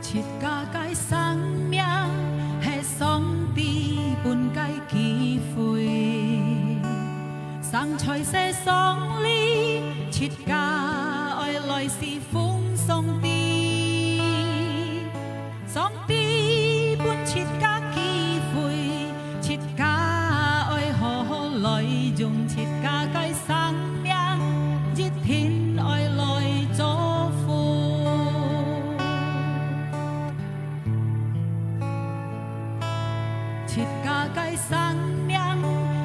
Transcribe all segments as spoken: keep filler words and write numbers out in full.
自家个生命係上帝分个機會，生在世上裡，自家愛來侍奉上帝。上帝分自家機會，自家愛好好來用自家个生命，一定愛來祝福。自家个生命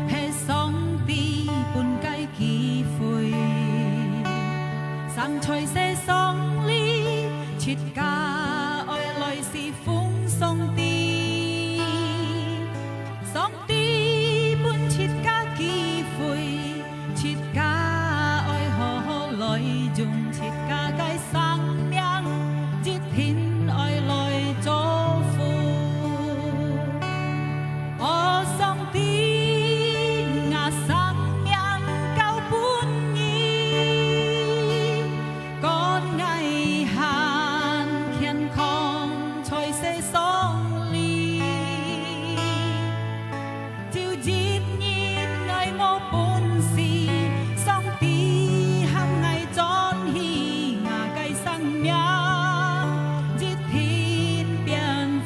係上帝分个機會，生在世上裡，自家愛來侍奉上帝。上帝分自家機會，自家愛好好來用自家个生命，一定愛來祝福。哦，上帝，𠊎生命交分你， 願𠊎還健康在世上裡。有一日𠊎無本事，上帝喊𠊎轉去，𠊎个生命一定變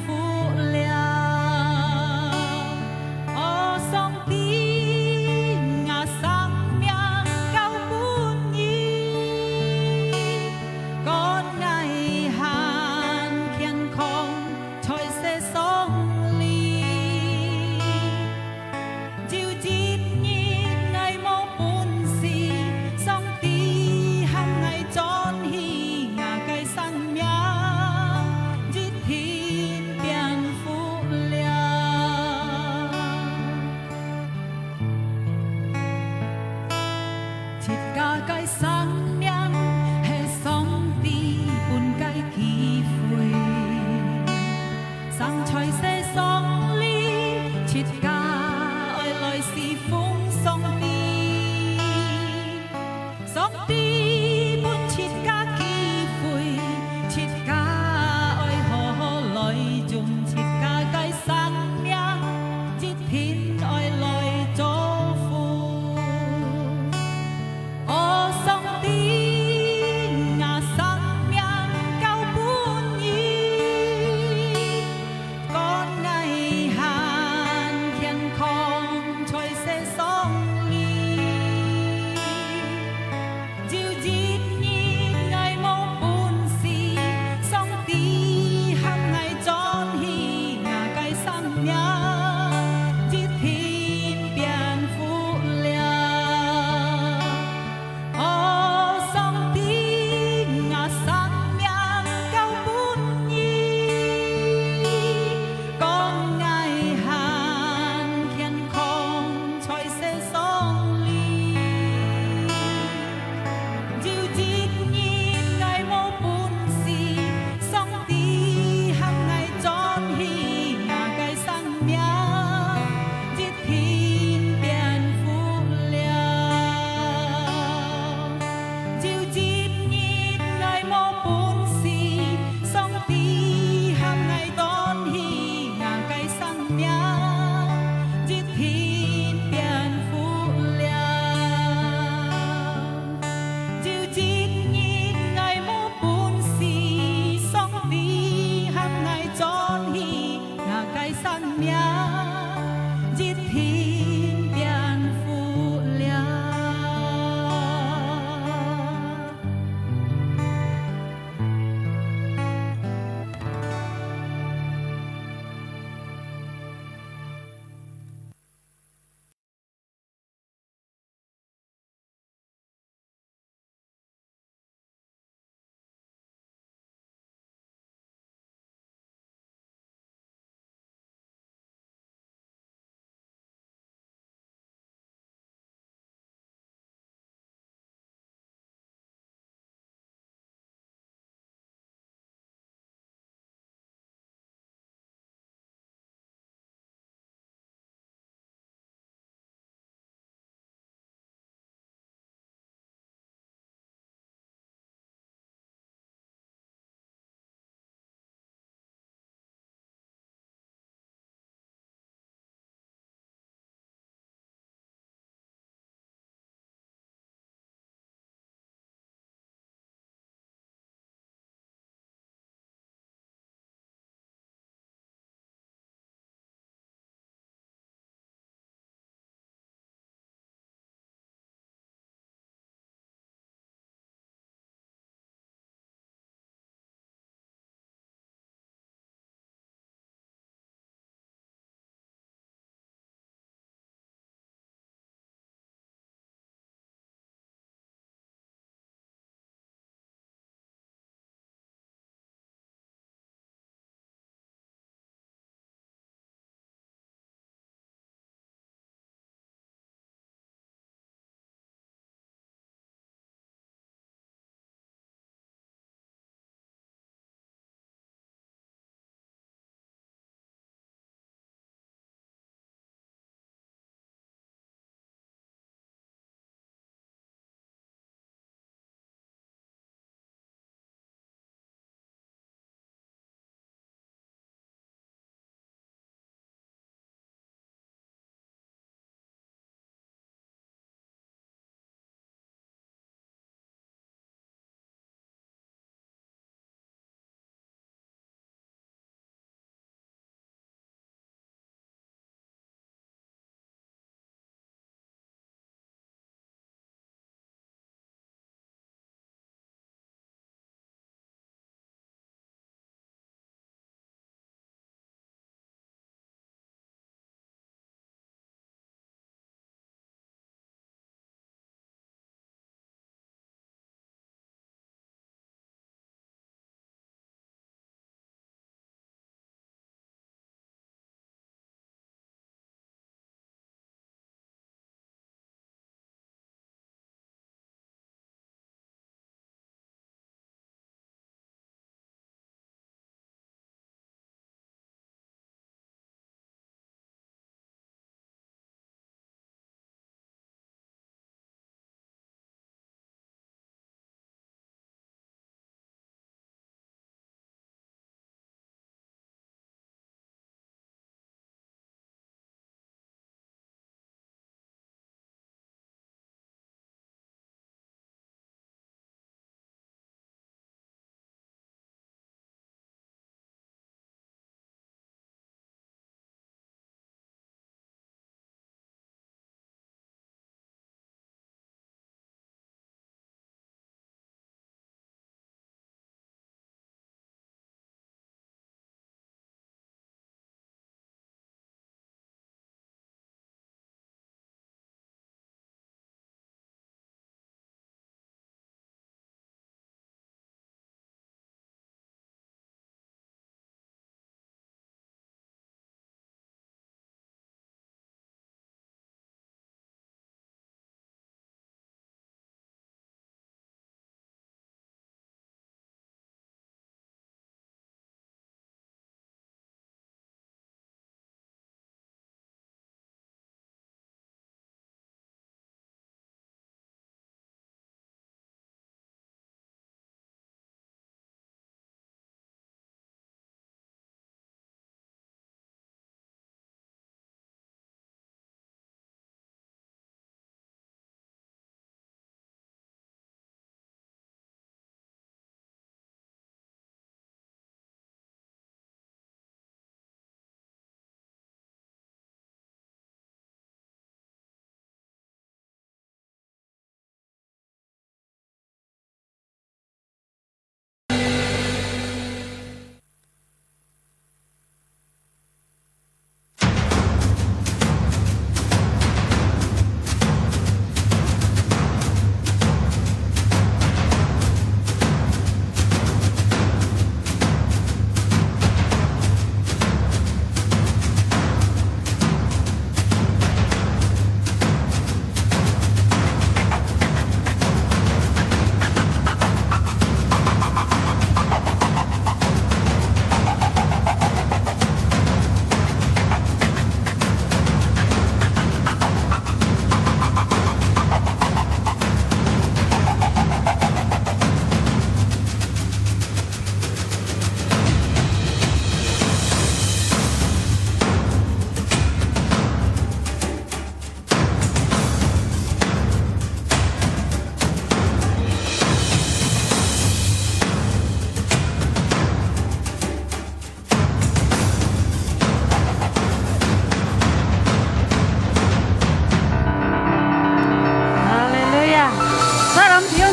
好了。 哦，上帝，𠊎生命交分你，願𠊎還健康在世上裡。有一日𠊎無本事，上帝喊𠊎轉去，𠊎个生命一定變好了。 自家个生命係上帝分个機會，生在世上裡，自家愛來侍奉上帝。上帝分自家機會，自家愛好好來用自家个生命，一定愛來祝福。 哦，上帝，𠊎生命交分你，願𠊎還健康在世上裡。有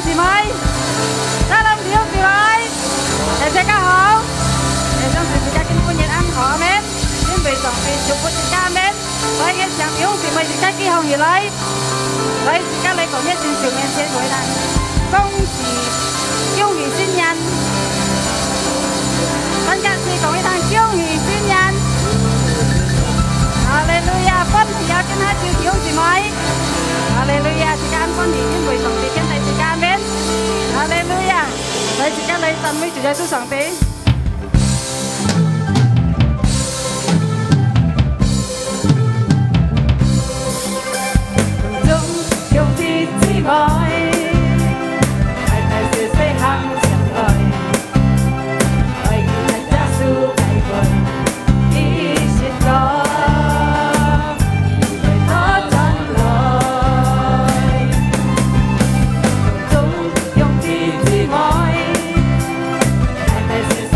姊妹，Shalom弟兄姊妹，大家好。相信自家今晡日恁好，阿門。因為上帝祝福自家，阿門。所以，請弟兄姊妹自家企䟘起來，來，自家來到耶穌面前，為咱恭喜，恭喜新年。大家一起講一聲恭喜新年。哈利路亞，歡喜啊，今下就弟兄姊妹。 哈利路亞！自家恁歡喜，因為上帝揀選自家，阿門。哈利路亞！來，自家來讚美主耶穌上帝。眾兄弟姊妹，大大細細行前來，來敬拜耶穌，拜拜。 一心中，一心中，來，眾兄弟姊妹，大大細細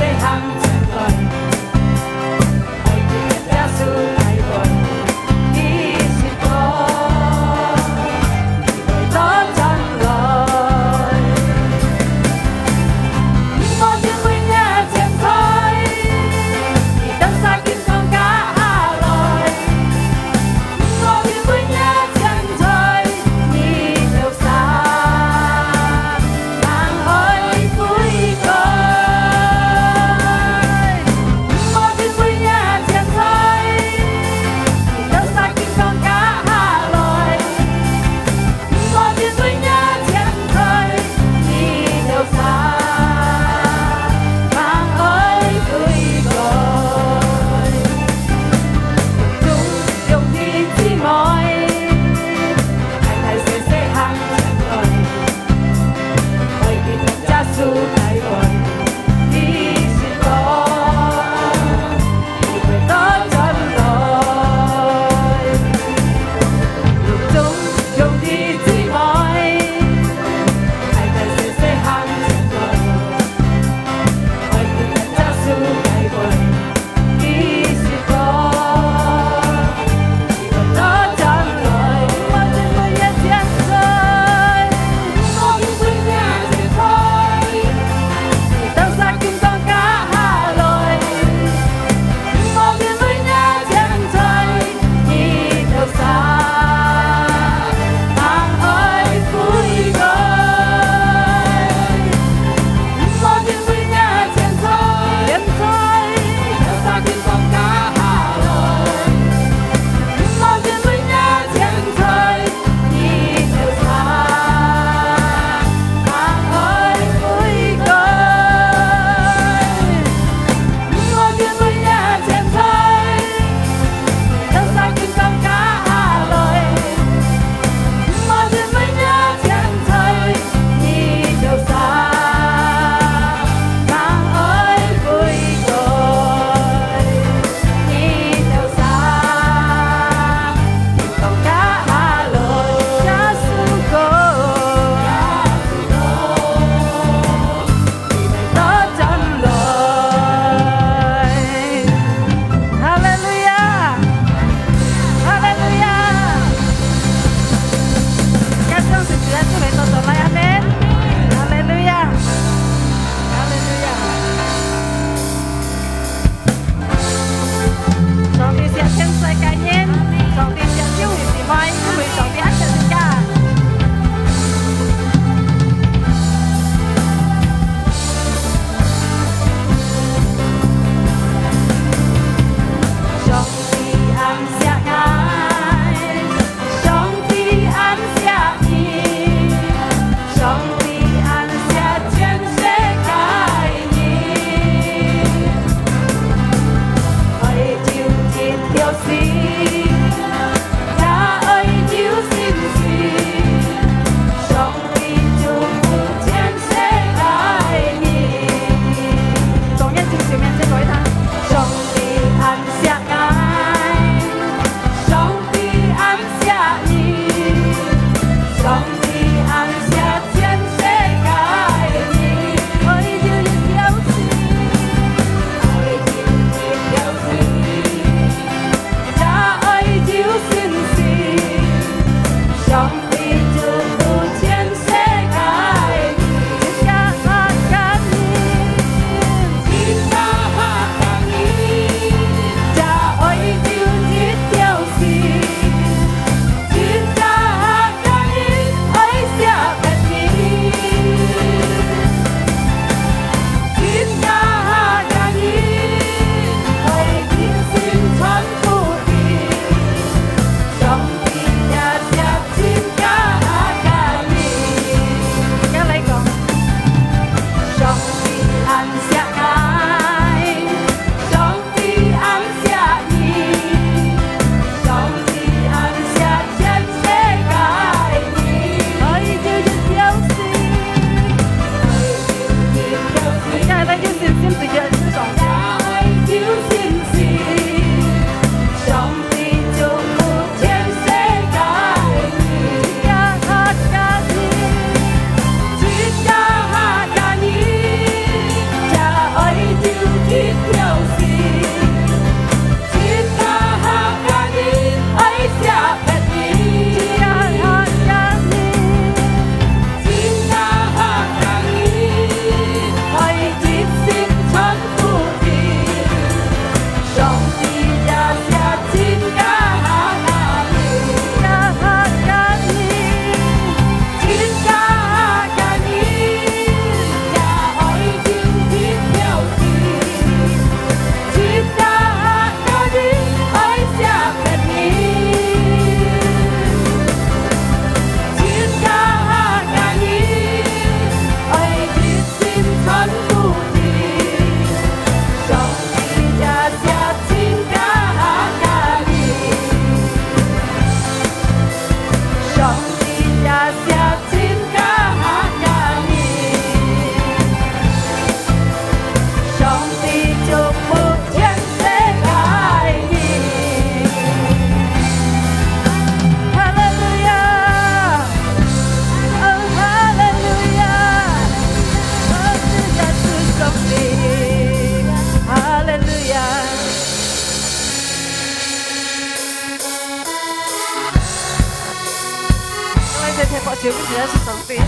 耶穌上帝。耶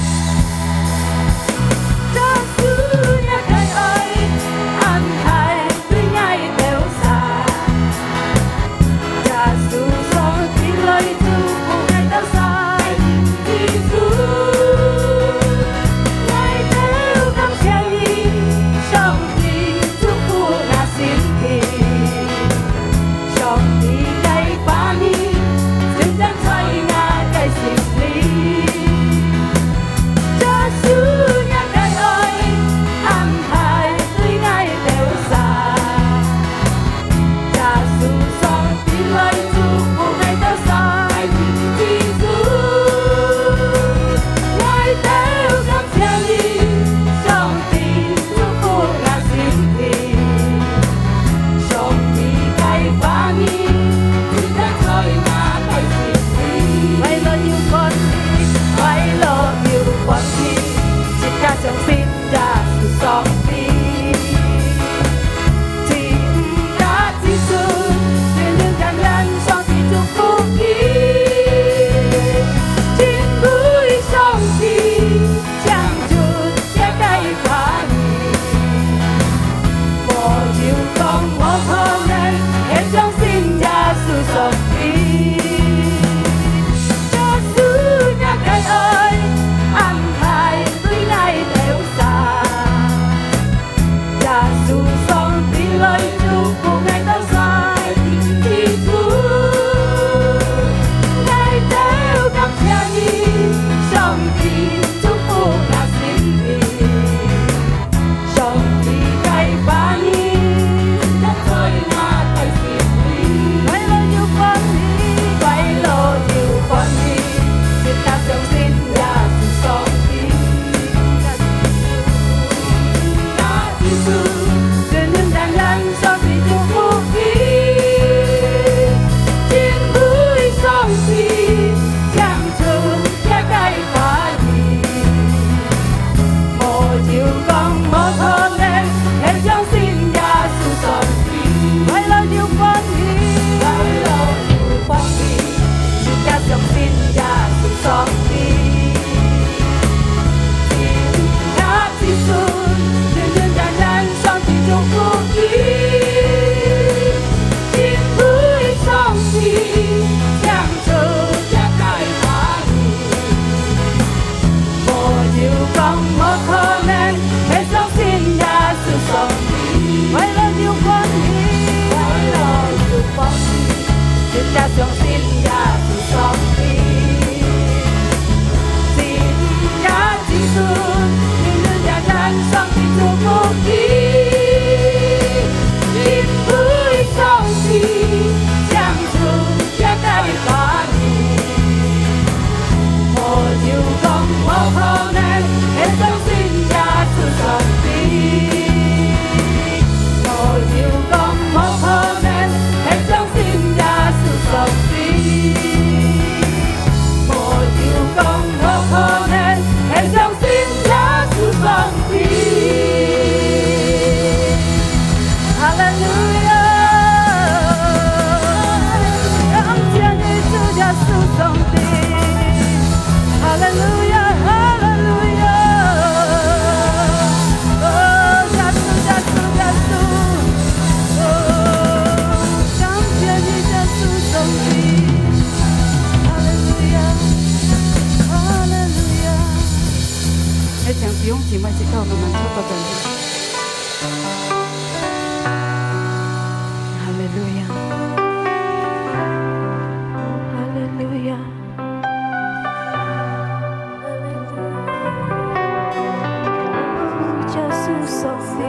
穌若个愛安排對𠊎兜儕，耶穌上帝來祝福𠊎兜儕，基督，𠊎兜感謝你，上帝祝福𠊎心靈。 上帝个話語，真正在𠊎个心裡。耶穌若个愛，安排對𠊎兜儕。耶穌上帝來祝福𠊎兜儕，基督，𠊎兜感謝你，上帝 祝福𠊎心靈，上帝个話語，真正在𠊎个心裡。快樂又歡喜，快樂又歡喜，自家相信耶穌上帝。真毋得自尊，真真正正上帝祝福你，因為上帝 講出這个話語，無有講無可能，係相信耶穌上帝。耶穌若个愛，安排對𠊎兜儕。 耶穌上帝來祝福𠊎兜儕，基督，𠊎兜感謝你，上帝祝福𠊎心靈，上帝个話語，在𠊎个心裡。快樂又歡喜，快樂又歡喜，自家相信耶穌上帝。 哈利路亞！感謝你，主耶穌上帝。哈利路亞，哈利路亞。哦，耶穌，耶穌，耶穌。哦，感謝你，耶穌上帝。哈利路亞，哈利路亞。 來，請弟兄姊妹一道慢慢做個轉身。哈利路亞，哈利路亞，哈利路亞。耶穌上帝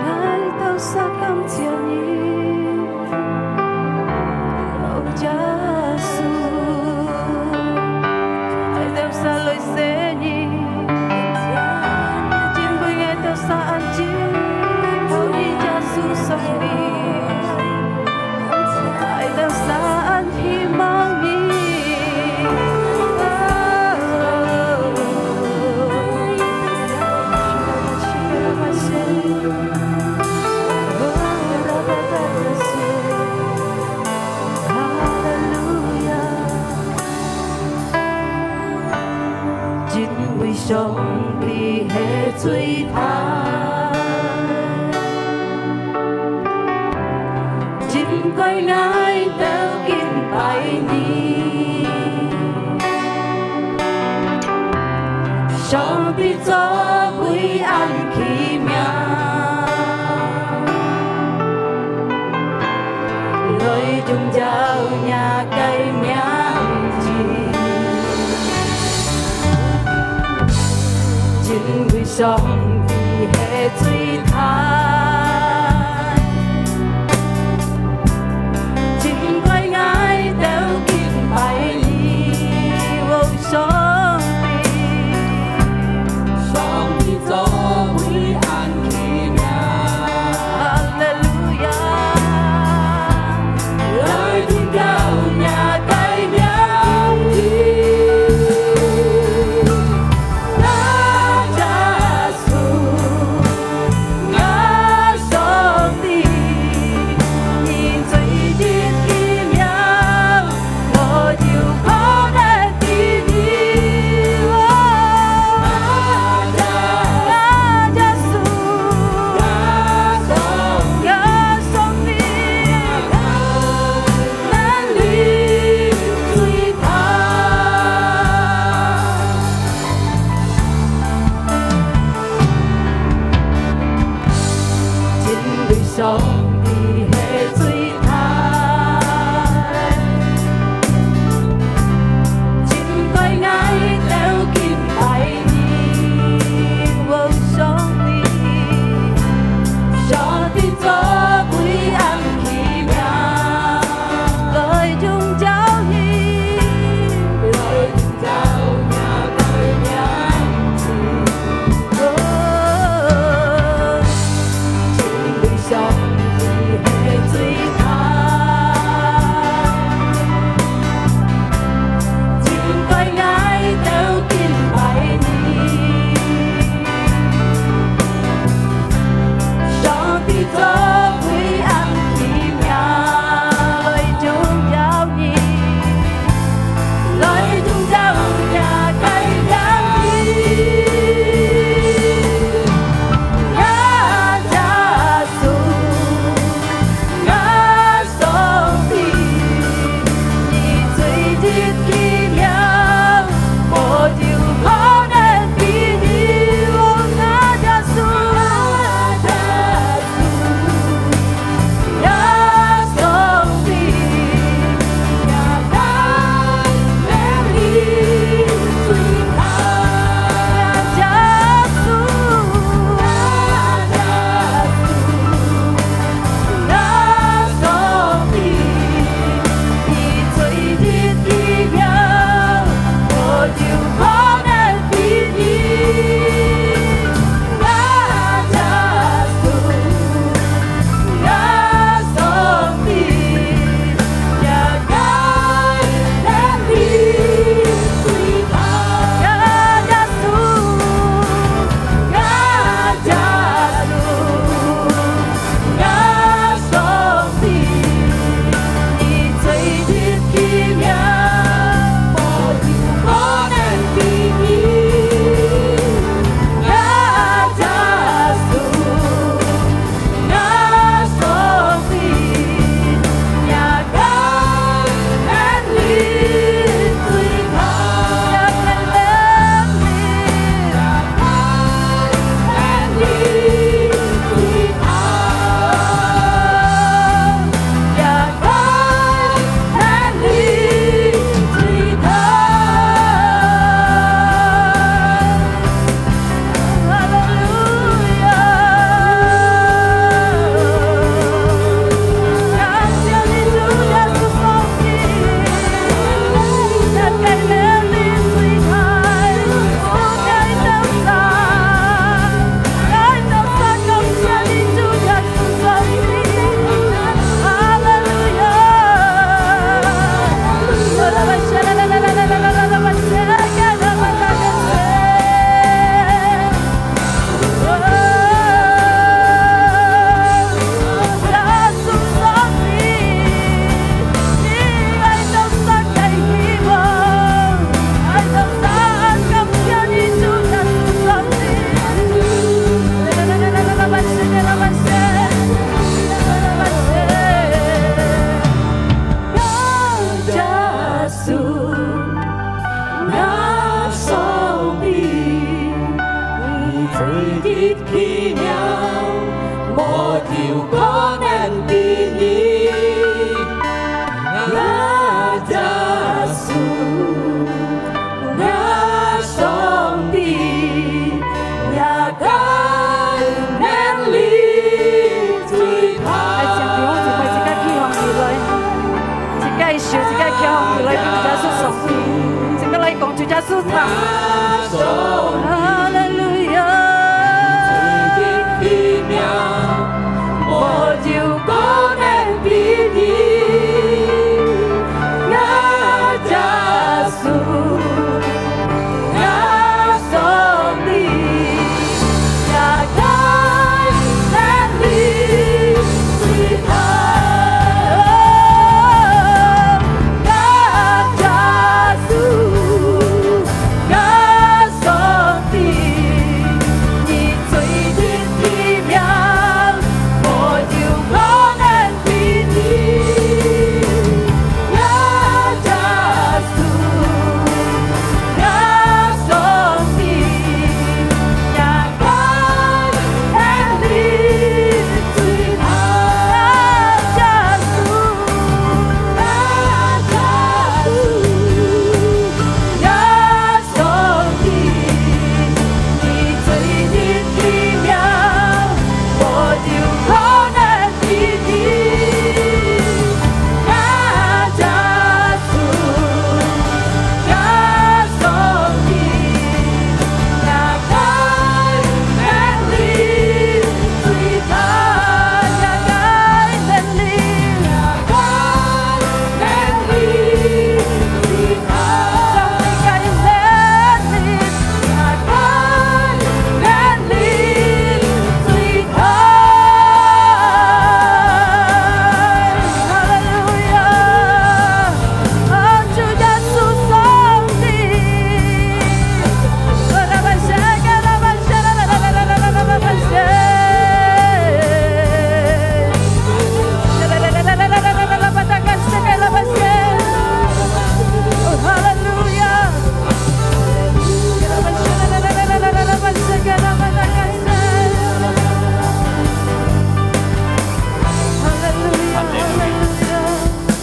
，𠊎兜儕感謝你。 哦，耶穌，𠊎兜儕來謝你，因為𠊎兜儕恁樣靠你耶穌上帝，𠊎兜儕恁希望你。哦，上帝係最大，真該𠊎兜敬拜你。上帝作為恁奇妙，來榮耀若个名字。 因為上帝係最大，真該𠊎兜敬拜你，哦，上帝。上帝作為恁奇妙。哈利路亞。 來榮耀若个名字。那耶穌，奇妙，無有可能比你。我耶穌，我上帝，也感恩你最大。來，請弟兄姊妹自家企䟘起來，自家手自家企䟘起來，對耶穌上帝，自家來講。 主耶穌大。哈利路亞。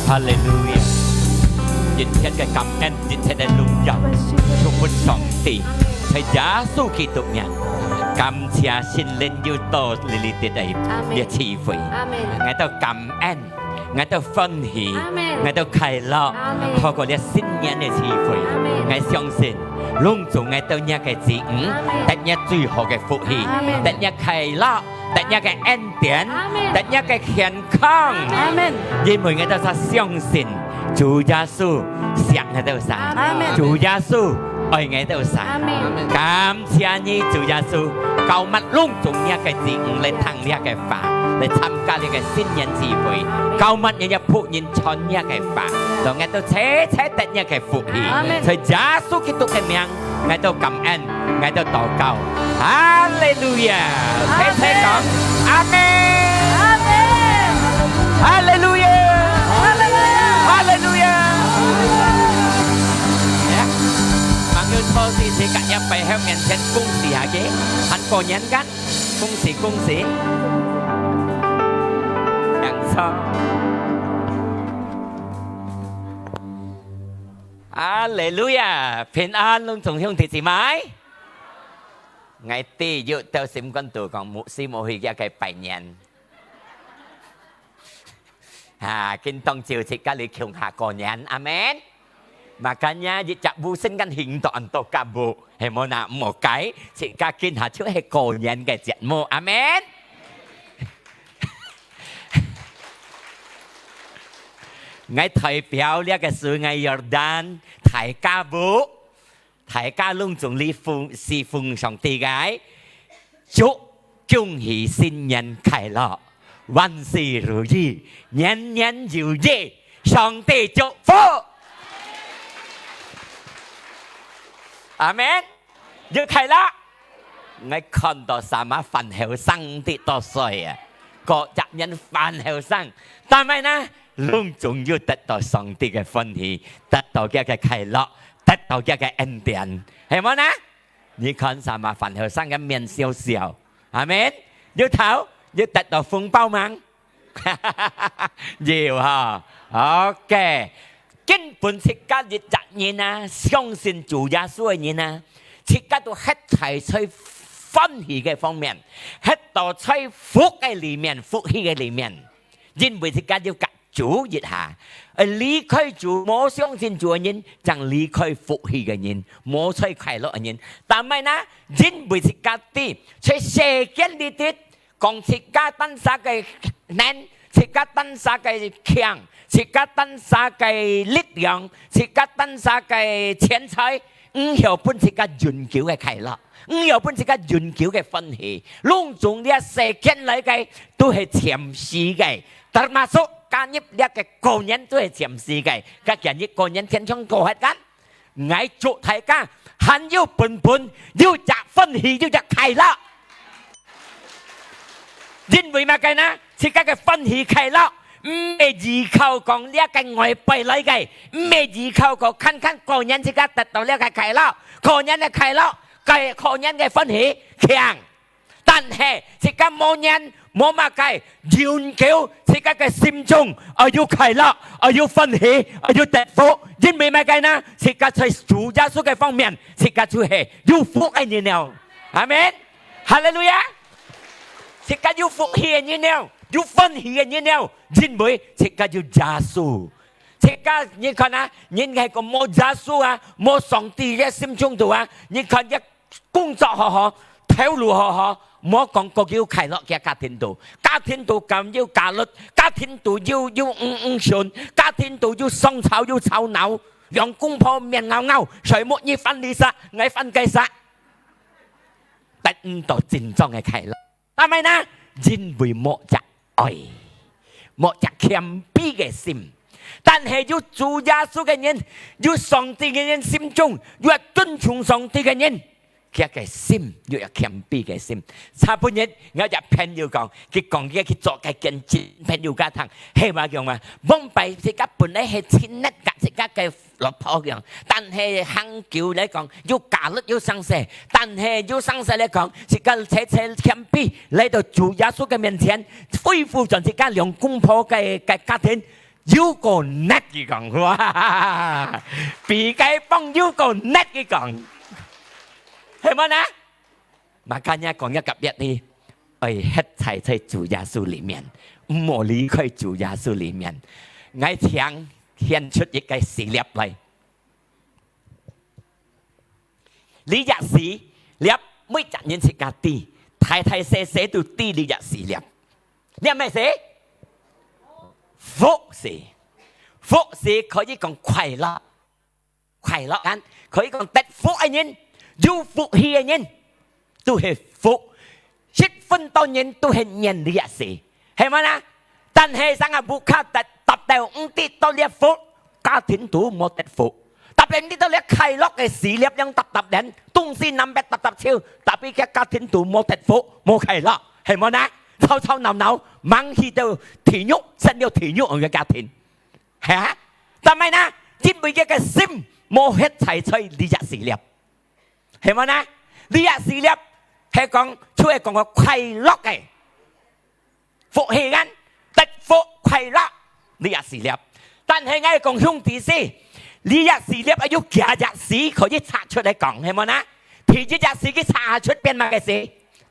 哈利路亞！一切个感恩，一切个榮耀，全分上帝，在耶穌基督名。感謝聖靈又到你裡底个，阿們。个聚會。阿們。𠊎兜感恩，𠊎兜歡喜，阿們。𠊎兜快樂，阿們。透過這新年个聚會，阿們。𠊎相信，攏總𠊎兜若个子女，阿們。得若最好个福氣，阿們。得若快樂，得若个恩典，阿們。得若个健康。阿們。因為𠊎兜儕相信，主耶穌惜𠊎兜儕，阿們。主耶穌愛𠊎兜儕。阿們。感 謝你，主耶穌，膏抹攏總若个子女來聽這个話，來參加這个新年聚會，膏抹你个僕人傳這个話，讓𠊎兜齊齊得若个福氣。阿們。在耶穌基督个名，𠊎兜感恩，𠊎兜禱告。哈利路亞！齊齊講，阿們。阿們。哈利路亞！哈利路亞！哈利路亞！朋友坐時自家一擺向面前恭喜下佢，還過年間，恭喜恭喜！請坐。哈利路亞！平安，攏總兄弟姊妹。𠊎知有兜心肝肚講，牧師無去佢个拜年。 啊，今當晝自家來共下過年，阿們。Makanya一隻烏身間興到恁多家務，係無哪？毋好該，自家今下就係過年个節目，阿們。𠊎代表這个時，𠊎Yordan大家務， 大家攏總來奉，事奉上帝个，祝恭喜新年快樂，萬事如意，年年有餘，上帝祝福。阿們。有快樂。𠊎看到sama還後生滴多歲啊，過隻年還後生，但係呢，攏總有得到上帝个歡喜，得到佢个快樂， 得到佢个恩典，係無呢？你看sama還後生个面笑笑，阿門。有討，有得到紅包嗎？有哈。OK，根本自家一隻人啊，相信主耶穌个人啊，自家都歇在在歡喜个方面，歇到在福个裡面，福氣个裡面，因為自家有甲 主一下，呃，離開主，無相信主个人，正離開福氣个人，無在快樂个人。但係呢，因為自家知，在世間裡底，講自家單儕个能，自家單儕个強，自家單儕个力量，自家單儕个錢財，毋曉分自家永久个快樂，毋曉分自家永久个歡喜。攏總這世間來个，都係暫時个。 termasuk今日這个過年都係暫時个，該今日過年天上過忒間。𠊎祝大家還有本本，有隻歡喜，有隻快樂。因為麼个呢？自家个歡喜快樂，毋係依靠講這个外背來个，毋係依靠講看看過年自家得到這个快樂，過年个快樂，个過年个歡喜強。 但係自家無念，無麼个，永久自家个心中愛有快樂，愛有歡喜，愛有得福。因為麼个呢？自家在主耶穌个方面，自家就係有福个人了。阿門。哈利路亞。自家有福氣个人了，有歡喜个人了，因為自家有耶穌。自家，你看啊，人係講無耶穌啊，無上帝个心中肚啊，你看一 工作好好，頭路好好，莫講各有快樂个家庭肚，家庭肚敢有家律，家庭肚有有毋毋順，家庭肚有相吵有吵鬧，兩公婆面拗拗，誰莫你翻你煞，𠊎翻該煞，得毋到真正个快樂。但係呢，因為莫隻愛，莫隻謙卑个心。但係有主耶穌个人，有上帝个人心中，有尊重上帝个人， 佢个心，又有謙卑个心。昨晡日，𠊎有隻朋友講，佢講佢去做个見證，朋友家聽，係話講嘛，往擺自家本來係親熱甲自家个老婆樣，但係行久來講，有家律有生死，但係有生死來講，自家切切謙卑，來到主耶穌个面前，恢復轉自家兩公婆个个家庭， 有夠熱佢講，哇！比該幫有夠熱佢講，係無呢？Makanya講一個別个，愛歇在在主耶穌裡面，毋好離開主耶穌裡面。𠊎請獻出一個事例來。這隻事例，每隻人自家知，大大細細都知這隻事例。 這係麼个事？福事。福事可以講快樂，快樂啊，可以講得福个人，有福氣个人，都係福。一分到人都係念這隻事，係無呢？但係生啊，屋下得，得到毋知到這福，家庭都無得福。 Tapi你到這快樂个事業樣搭搭等，東西南北搭搭手，tapi佢家庭都無得福，無快樂，係無呢？吵吵鬧鬧，吂去到地獄，成了地獄个家庭，係啊？但係呢，因為佢个心無歇在在這隻事業，係無呢？這隻事業係講，就係講个快樂个。 福氣人，得福快樂，這隻事業。但係𠊎講兄弟姊，這隻事業愛有幾隻字可以拆出來講，係無呢？第一隻字佢拆出變麼个字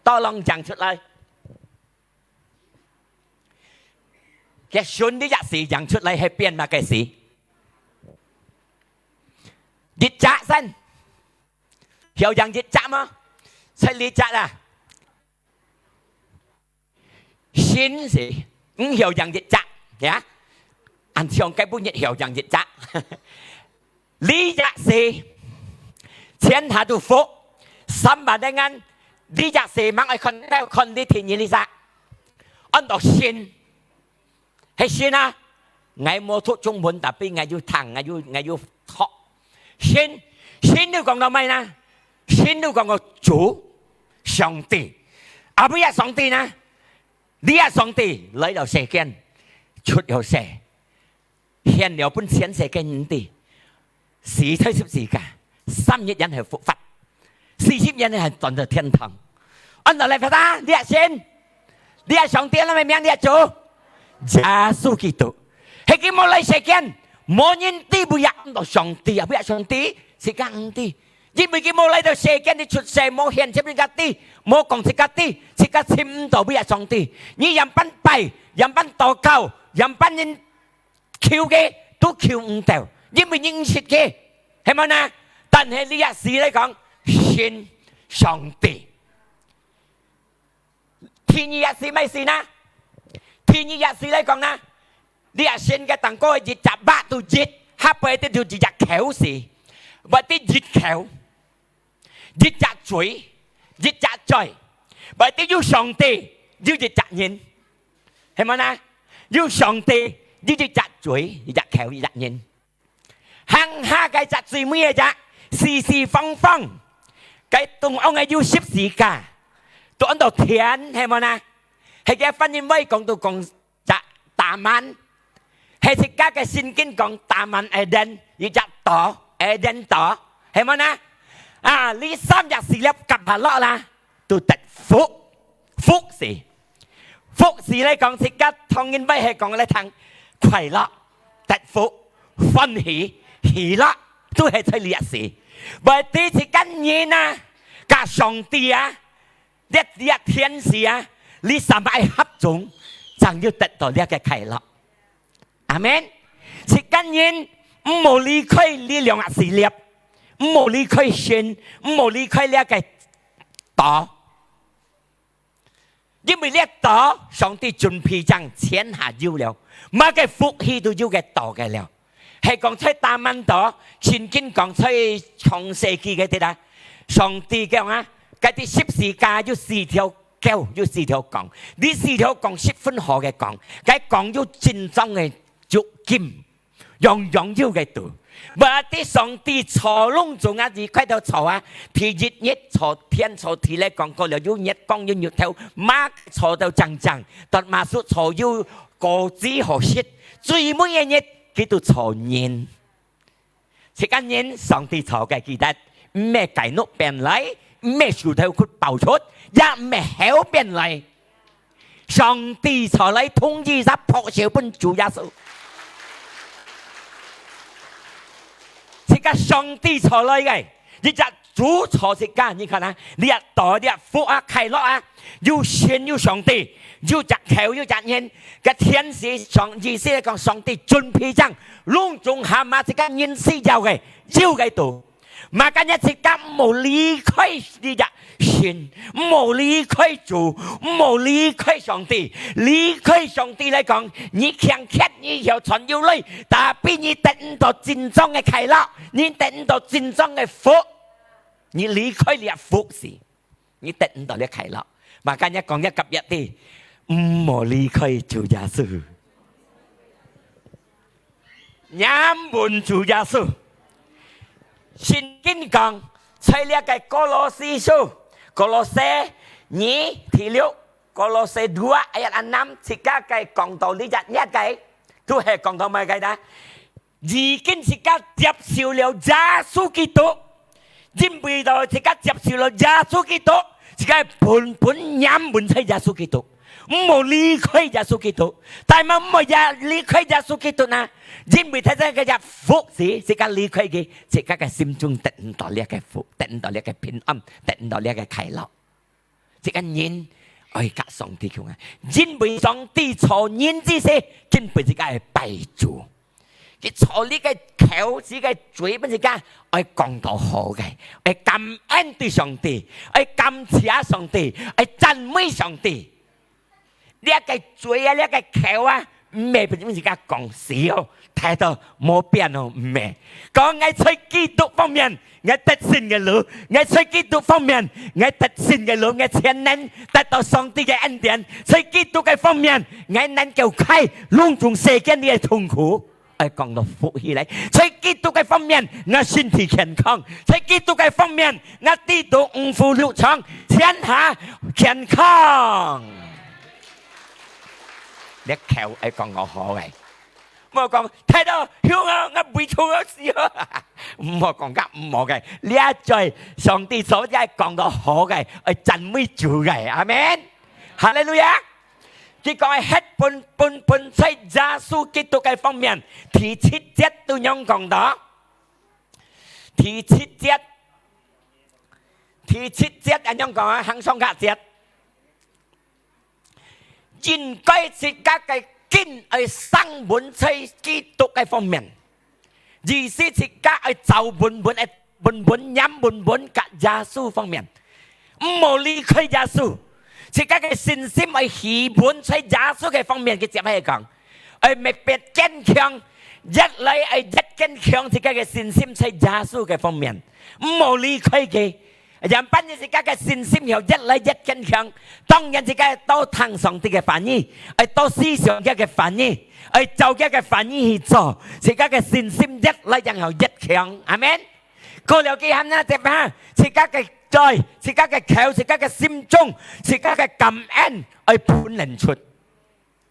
？Tolong講出來。佢選這隻字講出來係變麼个字？一隻先，曉講一隻嗎？出這隻啊！ 先生，毋曉講一隻，呀？恁像該本日曉講一隻。這隻字，全下都福，三萬个人，這隻字吂愛看，愛看你天日哩啥？安到先，係先啊！𠊎無讀中文，tapi𠊎有聽，𠊎有，𠊎有讀。先，先就講到麼个呢？先就講到主，上帝。Apa呀，上帝呢？ 這上帝來到世間，出了世，顯了分全世界人知，死在十字架，三日然後復活，四十日然後轉到天堂。安到來發達，這神，這上帝安到麼个名？這主，耶穌基督。係佢無來世間，無人知尾仔安到上帝啊，尾仔上帝自家毋知。因為佢無來到世間，佢出世無顯出自家知，無講自家知，自家尋毋到尾仔上帝。你仰般拜，仰般禱告，仰般人求佢，都求毋到，因為認識佢，係無呢？但係這時來講，信上帝。第二隻字麼个字呢？第二隻字來講呢，這神个當過一隻擘都一，下背就有一隻口字，擘都一口，一隻嘴，一隻嘴，擘都有上帝，有一隻人，係無呢？有上帝，有一隻嘴，一隻口，一隻人。 行下該隻最尾个隻，四四方方，該中央个有十字架，都安到天，係無呢？係个翻譯會講到講隻Taman，係自家个聖經講Taman Eden，一隻島，Eden島，係無呢？啊，這三隻字粒合下落啦，都得福，福字。 福字來講，自家當然會係講來聽快樂、得福、歡喜、喜樂，都係在這字。會知自家人啊，佮上帝啊，這這天使啊，這三個愛合中，正有得到這个快樂。阿門。自家人毋好離開這兩個字粒，毋好離開神，毋好離開這个道。 因為這道上帝準備正全下有了，麼个福氣都有个道个了。係講在Taman島，聖經講在創世記个地啦，上帝講啊，該兜十字架有四條狗，有四條公，這四條公十分好个公，該公有真正个足金， 樣樣有个肚。Berarti上帝造攏總啊，一開頭造啊，第一日造天造地來講過了，有月光有日頭，麼个造到正正，termasuk造有果子好食，最尾个日，佢都造人。自家人上帝造个，記得，毋係雞肉變來，毋係樹頭骨爆出，也毋係猴變來。 上帝造來同一隻破手分主耶穌。自家上帝造來个，一隻主造自家，你看啊，這道這福啊，快樂啊，有神有上帝，有隻口有隻人，个天使上，意思來講，上帝準備正，攏總下嘛自家人需要个，有个都。 Makanya自家毋好離開這隻神，毋好離開主，毋好離開上帝。離開上帝來講，你強健，你有賺有鐳，tapi你得毋到真正个快樂，你得毋到真正个福。你離開這福字，你得毋到這快樂。Makanya講一合一啲，毋好離開主耶穌。 黏穩主耶穌。聖經講，在這个歌羅西書，歌羅西二第六，歌羅西dua ayat anam，自家个講道這隻，這个，都係講到麼个呢？已經自家接受了耶穌基督， 因為到自家接受了耶穌基督，自家本本黏穩在耶穌基督，毋好離開耶穌基督。但係毋好也離開耶穌基督呢，因為在這个福字，自家離開佢，自家个心中得毋到這个福，得毋到這个平安，得毋到這个快樂。 自家人愛佮上帝共下，因為上帝造人之時，根本自家愛拜主。佢造這个口，這个嘴，分自家愛講道好个，愛感恩對上帝，愛感謝上帝，愛讚美上帝。這个嘴啊，這个口啊， 毋係分自家講死哦，態度無變哦，毋係。講𠊎在基督方面，𠊎得勝个路；𠊎在基督方面，𠊎得勝个路，𠊎全能得到上帝个恩典。在基督个方面，𠊎能夠開攏總世間个痛苦，愛講到福氣來。在基督个方面，𠊎身體健康；在基督个方面，𠊎知道五福六常，全下健康。 這口愛講好好个，莫講：「大到，傷啊，𠊎胃痛啊，死啊！」莫講該毋好个，這在上帝所在講到好个，愛讚美主个。阿門。哈利路亞！佢講个歇本本本在耶穌基督个方面，第七節都仰講到？第七節，第七節恁樣講啊，行上下節。應該自家个根愛生本在基督个方面，意思自家愛走本本，愛本本黏本本甲耶穌方面，毋好離開耶穌。自家个信心愛起本在耶穌个方面，佢接下來講，愛特別堅強，越來愛越堅強，自家个信心在耶穌个方面，毋好離開佢。 樣般呢，自家个信心曉越來越堅強。當然，自家愛多聽上帝个話語，愛多思想佢个話語，愛照佢个話語去做，自家个信心越來越曉越強。阿門。過了幾下呢，接下，自家个嘴，自家个口，自家个心中，自家个感恩愛噴出。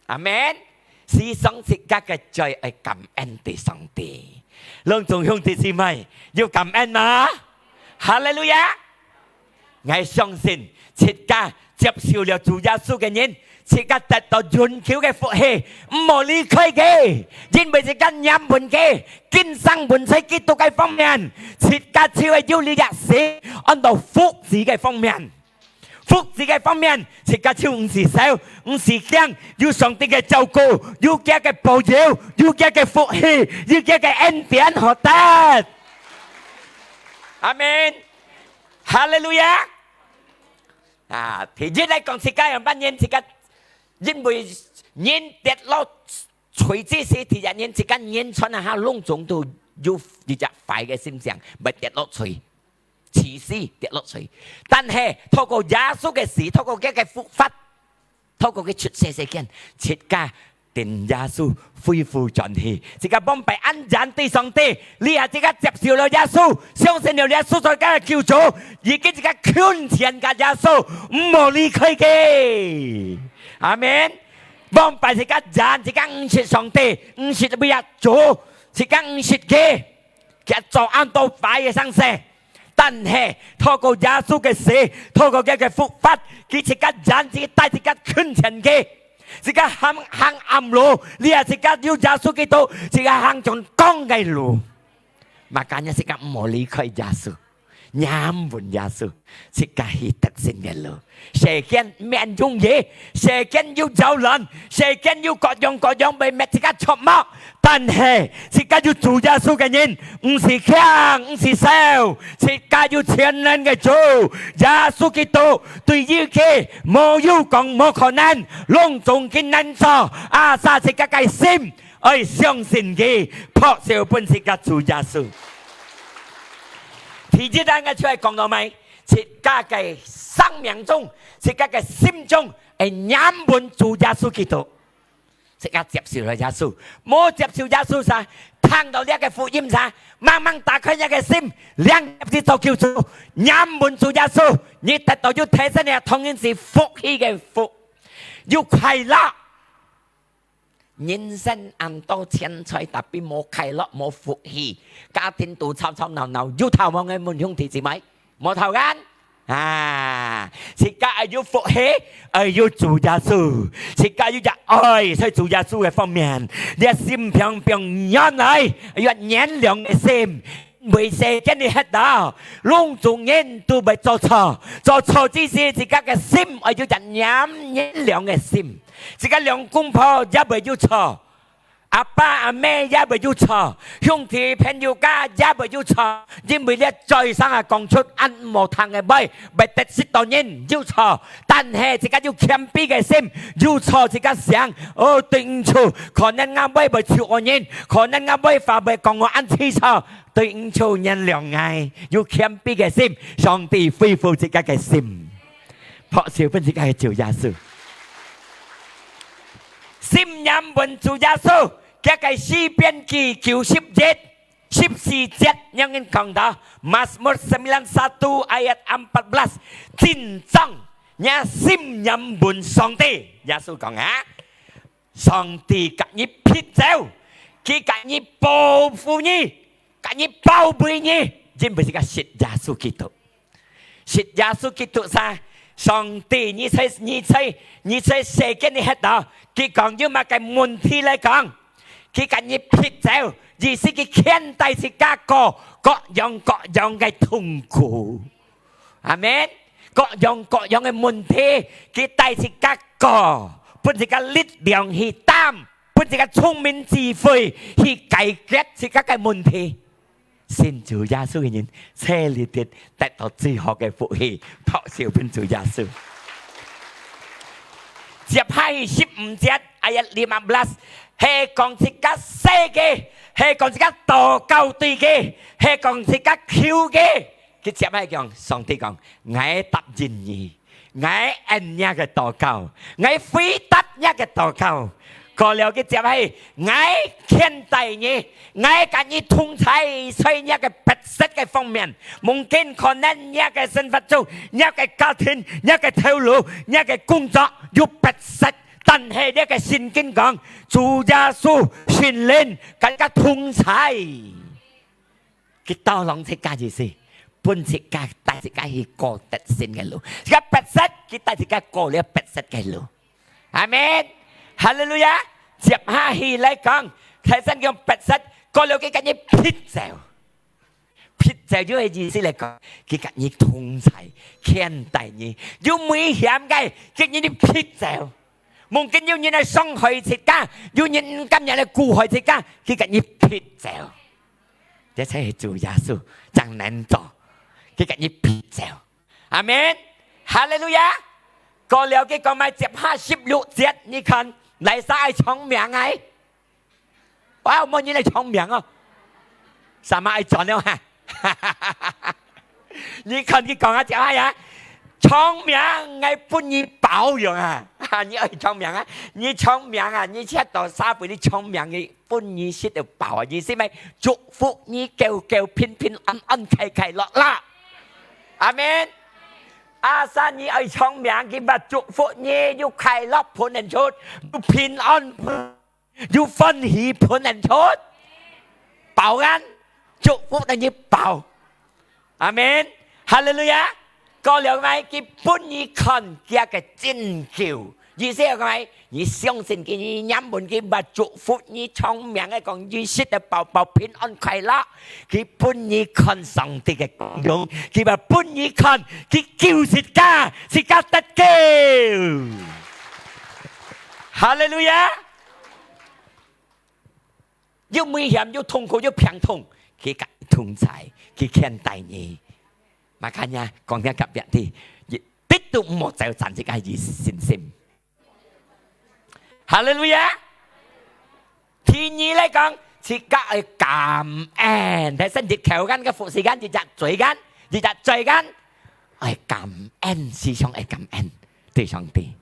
阿門。時常自家个嘴愛感恩對上帝。攏總兄弟姊妹，有感恩嗎？哈利路亞！𠊎相信，自家接受了主耶穌个人，自家得到永久个福氣，毋好離開佢，因為自家黏穩佢，今生穩在基督个方面，自家就會有力量，安到福氣个方面。 福氣个方面，自家就毋使愁，毋使驚，有上帝个照顧，有佢个保佑，有佢个福氣，有佢个恩典好得。阿門。哈利路亞。啊，第一來講，自家樣般人，自家因為人跌落罪之時，第一人自家人穿啊，攏總都有一隻壞个心腸，毋跌落罪。 自私跌落罪。但係透過耶穌个死，透過佢个復活，透過佢出世世間，自家定耶穌恢復轉去，自家往擺恁樣對上帝，這下自家接受了耶穌，相信了耶穌做自家个救主，已經自家近前甲耶穌，毋好離開佢。阿門。往擺自家人，自家毋識上帝，毋識為啊主，自家毋識佢。 佢做恁多壞个生事。但係透過耶穌个死，透過佢个復活，佢自家人，自家帶自家近前佢，自家行行暗路，這下自家有耶穌基督，自家行像光个路。Makanya自家毋好離開耶穌，黏穩耶穌，自家去得勝个路。 世間毋容易，世間有擾亂，世間有各樣各樣會搣自家著目。但係自家有主耶穌个人，毋使驚，毋使愁，自家有全能个主耶穌基督，對於佢無有講無可能，攏總佢能做。Asal自家个心愛相信佢，拍手分自家主耶穌。第一，𠊎就愛講到麼个？ 自家个生命中，自家个心中，愛黏穩主耶穌基督。自家接受了耶穌，無接受耶穌啥，聽到這个福音啥，慢慢打開這个心，領入去做救主，黏穩主耶穌，你得到有提升个，當然係福氣个福，有快樂。 人生恁多錢財，tapi無快樂，無福氣，家庭都吵吵鬧鬧，有頭毛个問兄弟姊妹，無頭个？啊，自家愛有福氣，愛有主耶穌，自家有隻愛在主耶穌个方面，這心放放軟來，愛有原諒个心。 為世間个黑道，攏總人都會做錯，做錯之時，自家个心愛有隻黏原諒个心。自家兩公婆也會有錯，阿爸阿姆也會有錯，兄弟朋友家也會有錯，因為這嘴上啊講出恁無聽个話，會得失到人有錯。但係自家有謙卑个心，有錯自家想，哦，對毋住，可能𠊎會會錯惡人，可能𠊎會話會講𠊎恁自錯， 對毋住原諒𠊎，有謙卑个心，上帝恢復自家个心。拍手分自家个主耶穌。心黏穩主耶穌，佢个詩篇記九十一，十四節，仰般講到？Mazmur sembilan satu ayat empat belas，真正，若心黏穩上帝。耶穌講啊， 上帝甲你撇走，佢佮你保護你，佮你寶貝你，因為自家識耶穌基督。識耶穌基督啥？上帝，你在，你在，你在世間裡歇到，佢講有麼个問題來講，佢佮你撇走，意思佢牽帶自家過各樣各樣个痛苦。阿門。各樣各樣个問題，佢帶自家過，分自家力量去擔，分自家聰明智慧去解決自家个問題。信主耶穌个人，這裡頭得到最好个福氣，拍手分主耶穌。接下去十五節，ayat lima belas，係講自家寫个，係講自家禱告對个，係講自家求个。佢接下去講，上帝講，𠊎答應你。 𠊎應你个禱告，𠊎回答你个禱告。過了佢接下去，𠊎牽帶你，𠊎佮你同在，在你个迫切个方面，mungkin可能你个生活中，你个家庭，你个頭路，你个工作有迫切，但係這个聖經講，主耶穌聖靈佮你同在。 佢tolong自家意思，分自家帶自家去過得勝个路。自家迫切，佢帶自家過了迫切个路。阿門。哈利路亞。接下去來講，頭先講迫切，過了佢佮你撇走。撇走就係意思來講，佢佮你同在，牽帶你。有危險个，佢佮你撇走。 Mungkin有人來傷害自家，有人毋甘願來苦害自家，佢佮你撇走。這才係主耶穌正能做，佢佮你撇走。阿門。哈利路亞。過了佢講麼个？接下十六節，你看，哪儕愛長命个？ 哇，無人來長命哦。Sama愛轉了哈。你看佢講啊，接下呀，長命𠊎分你飽用啊。哈，你愛長命啊，你長命啊，你食到三杯，你長命，你分你食到飽啊，意思咩？祝福你久久平平安安，快快樂樂。阿門。Asal你愛長命，佢會祝福你，有快樂分人出，有平安分 有歡喜分人出，飽啊，祝福等於飽。阿門。哈利路亞。過了來，佢分你看佢个拯救。意思係講，你相信佢，你念問佢，會祝福你長命个，講你食得飽飽，平安快樂。佢分你看上帝个光榮，佢會分你看佢救自家，自家得救。哈利路亞。 有危險，有痛苦，有病痛，佢佮你同在，佢牽帶你。Makanya，講聽隔壁个，一滴都毋好走散自家个信心。哈利路亞！第二來講，自家愛感恩。頭先日頭間个服侍間，日日做間，日日做間，愛感恩，時常愛感恩，對上帝。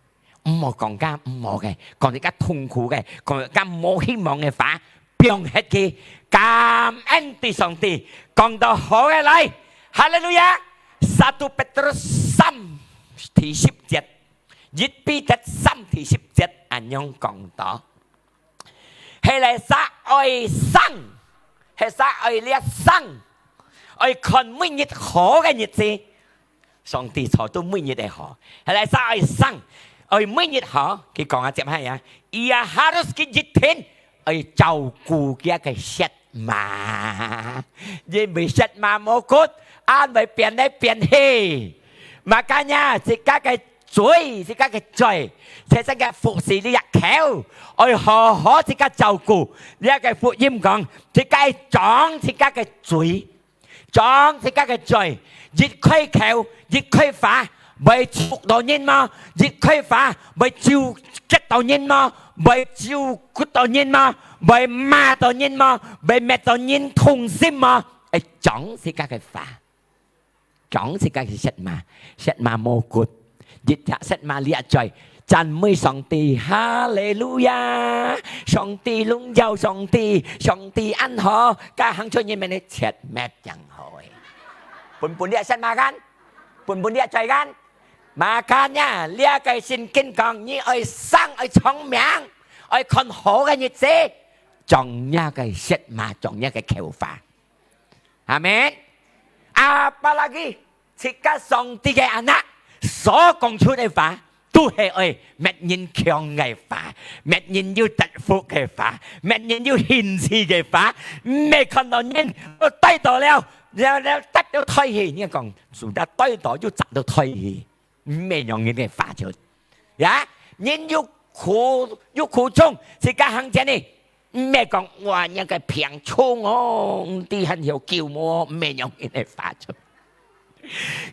毋好講該毋好个，講自家痛苦个，講自家無希望个話，放忒佢，感恩對上帝。講到好个來，哈利路亞！Satu Petrus三第十節，一彼得三第十節恁樣講到：係哪儕愛生，係哪儕愛這生，愛看每日好个日子。 上帝造到每日个好，係哪儕愛生，愛每日好，佢講啊，接下啊，ia harus佢一定愛照顧佢个舌嫲，因為舌嫲無骨，恁會變來變去。Makanya，自家个嘴，自家个嘴，自家个服侍這口，愛好好自家照顧。這个福音講，自家愛掌自家个嘴。 掌自家个嘴，一開口，一開話，會觸到人無？一開話，會咒激到人無？會咒骨到人無？會罵到人無？會搣到人痛心無？愛掌自家个話，掌自家个舌嫲，舌嫲無骨。 一隻舌嫲這嘴，讚美上帝，哈利路亞！上帝榮耀上帝，上帝恁好，該行出人面个切滅正好誒。本本這舌嫲間，本本這嘴間，makanya這个聖經講，你愛生愛長命，愛看好个日子，將若个舌嫲，將若个口花。阿門。Apalagi自家上帝个anak所講出个話，都係愛搣人強个話，搣人有得福个話，搣人有興趣个話，毋係看到人都帶到了，了，了，得到退去。你講，主要帶到又砸到退去。 毋係用人个話出。呀，人有苦，有苦衷，自家行前呢，毋係講，哇，若个病重哦，毋知還有救無，毋係用人个話出。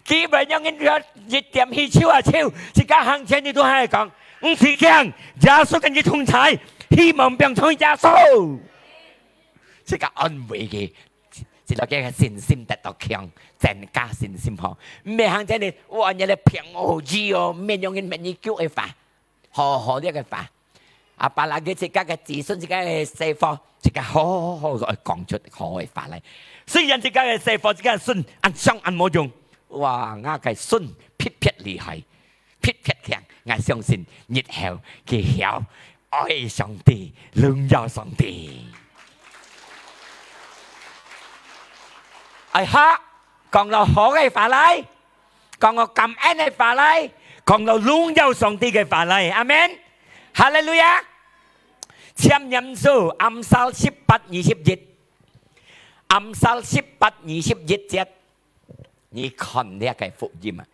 佢毋係用人个一點氣手啊手，自家行前呢都還係講，毋使驚，耶穌跟你同在，希望放在耶穌。自家安慰佢， 自家个信心得到強，增加信心吼。毋係行前呢，哇，你个病好醫哦，毋係用人搣你腳个話，好好个話。Apalagi自家个子孫，自家个細伙，自家好好好愛講出好个話來。雖然自家个細伙，自家个孫，恁傷恁無用，哇，𠊎个孫特別厲害。 特別強，𠊎相信日後佢曉愛上帝，榮耀上帝。哎哈，講到好个話來，講到感恩个話來，講到榮耀上帝个話來，阿門。哈利路亞。箴言書，Amsal十八二十一，Amsal十八二十一節。 你看這个福音啊，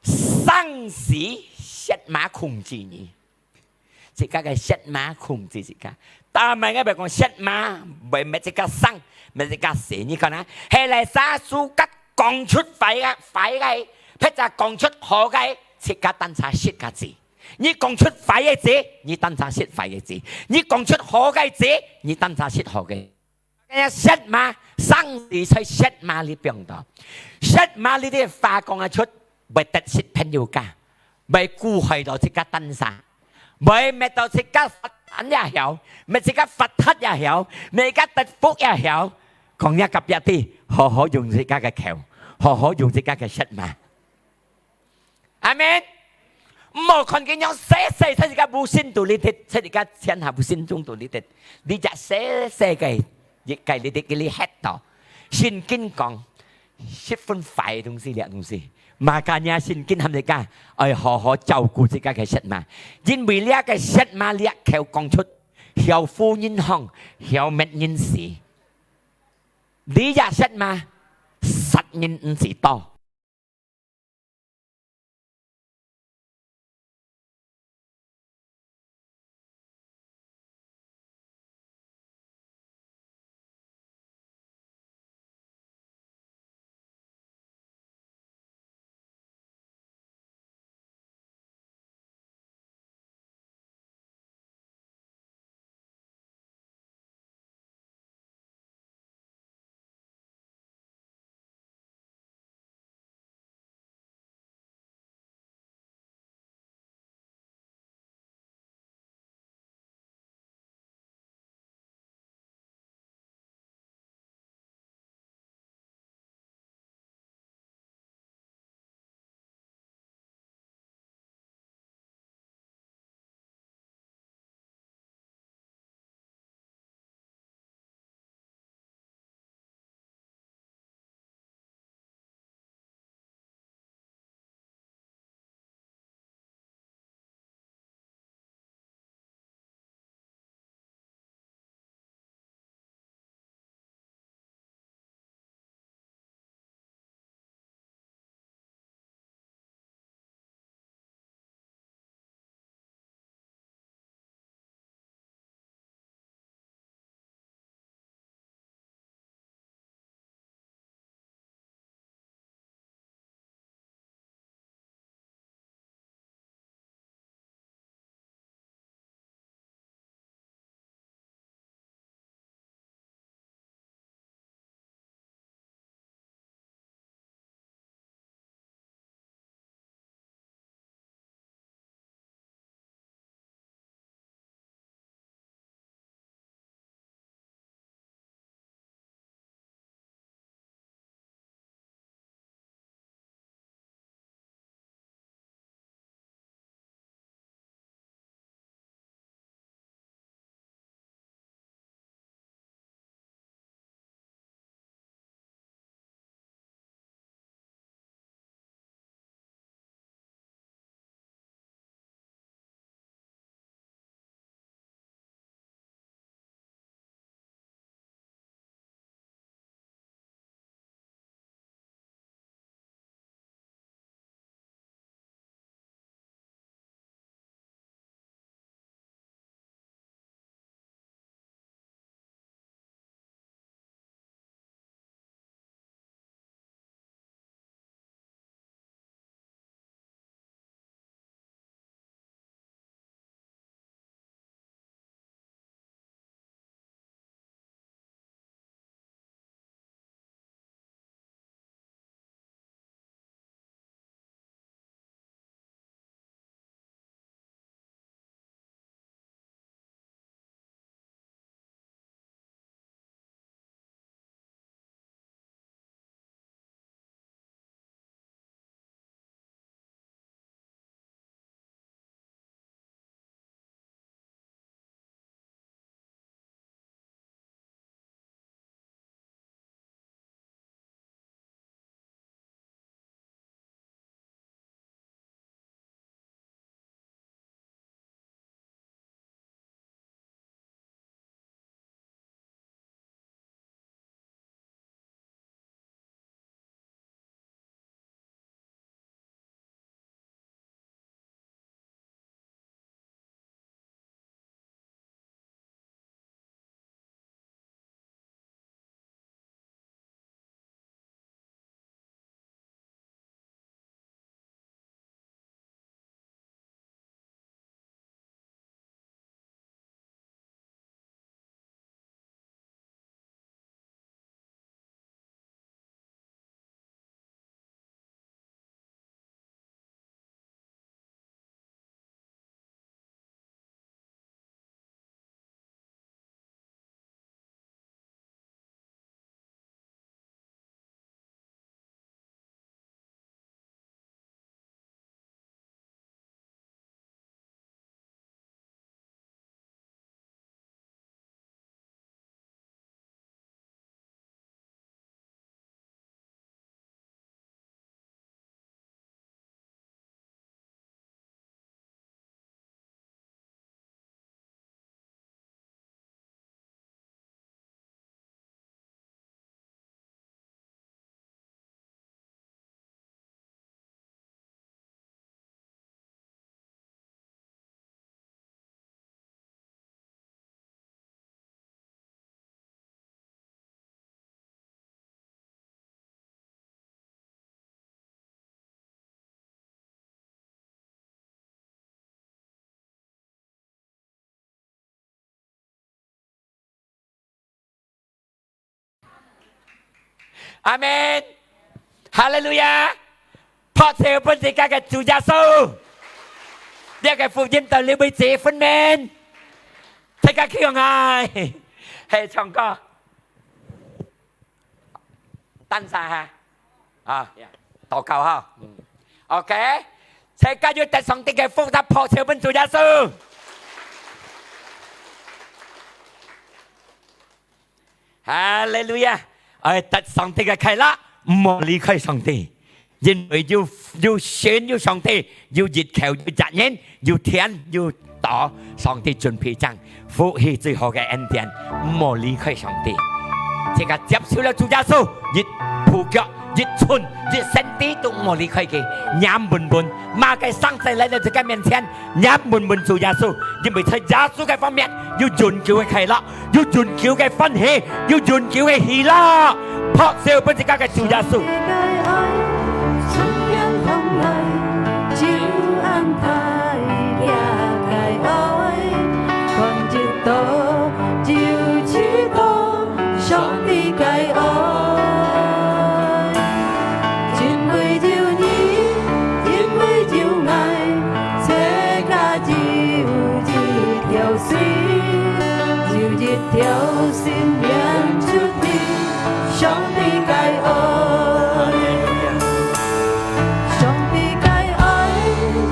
生死舌嫲控制你，自家个舌嫲控制自家。但係𠊎毋係講舌嫲會搣自家生，搣自家死。你看啊，係哪儕suka講出壞个，壞个，或者講出好个，自家單儕食个字。你講出壞个字，你單儕食壞个字；你講出好个字，你單儕食好个。 舌嫲，生死在舌嫲裡邊度。舌嫲裡个話講得出，會得失朋友家，會苦害到自家單儕，會搣到自家發達也曉，搣自家發達也曉，搣自家得福也曉。講若隔壁知，好好用自家个口，好好用自家个舌嫲。 阿門。毋好看佢樣細細，在自家無心肚裡底，在自家天下無心中肚裡底，你隻細細个一个裡底，佢哩核到。聖經講，十分壞个東西，這東西。Makanya聖經喊自家愛好好照顧自家个舌嫲，因為這个舌嫲這口講出，曉負人行，曉搣人死。你這舌嫲，殺人毋止多。阿門。哈利路亞！拍手分自家个主耶穌。這个福音到你為止分明。大家企起來，係唱歌。等下哈。啊，禱告哈。嗯。OK，大家有得上帝个福，拍手分主耶穌。 哈利路亞！愛得上帝个快樂，毋好離開上帝，因為有，有神，有上帝，有日頭，有責任，有天，有道，上帝準備正福氣最好个恩典，毋好離開上帝。自家接受了主耶穌，一步腳，一寸，一centi都毋好離開佢，黏穩穩，麼个生事來到自家面前， 黏穩穩主耶穌，因為在耶穌个方面有永久个快樂，有永久个歡喜，有永久个喜樂。拍手分自家个主耶穌。上帝个愛，因為有你，因為有𠊎，自家有一條心，有一條心連出去。上帝个愛，上帝个愛，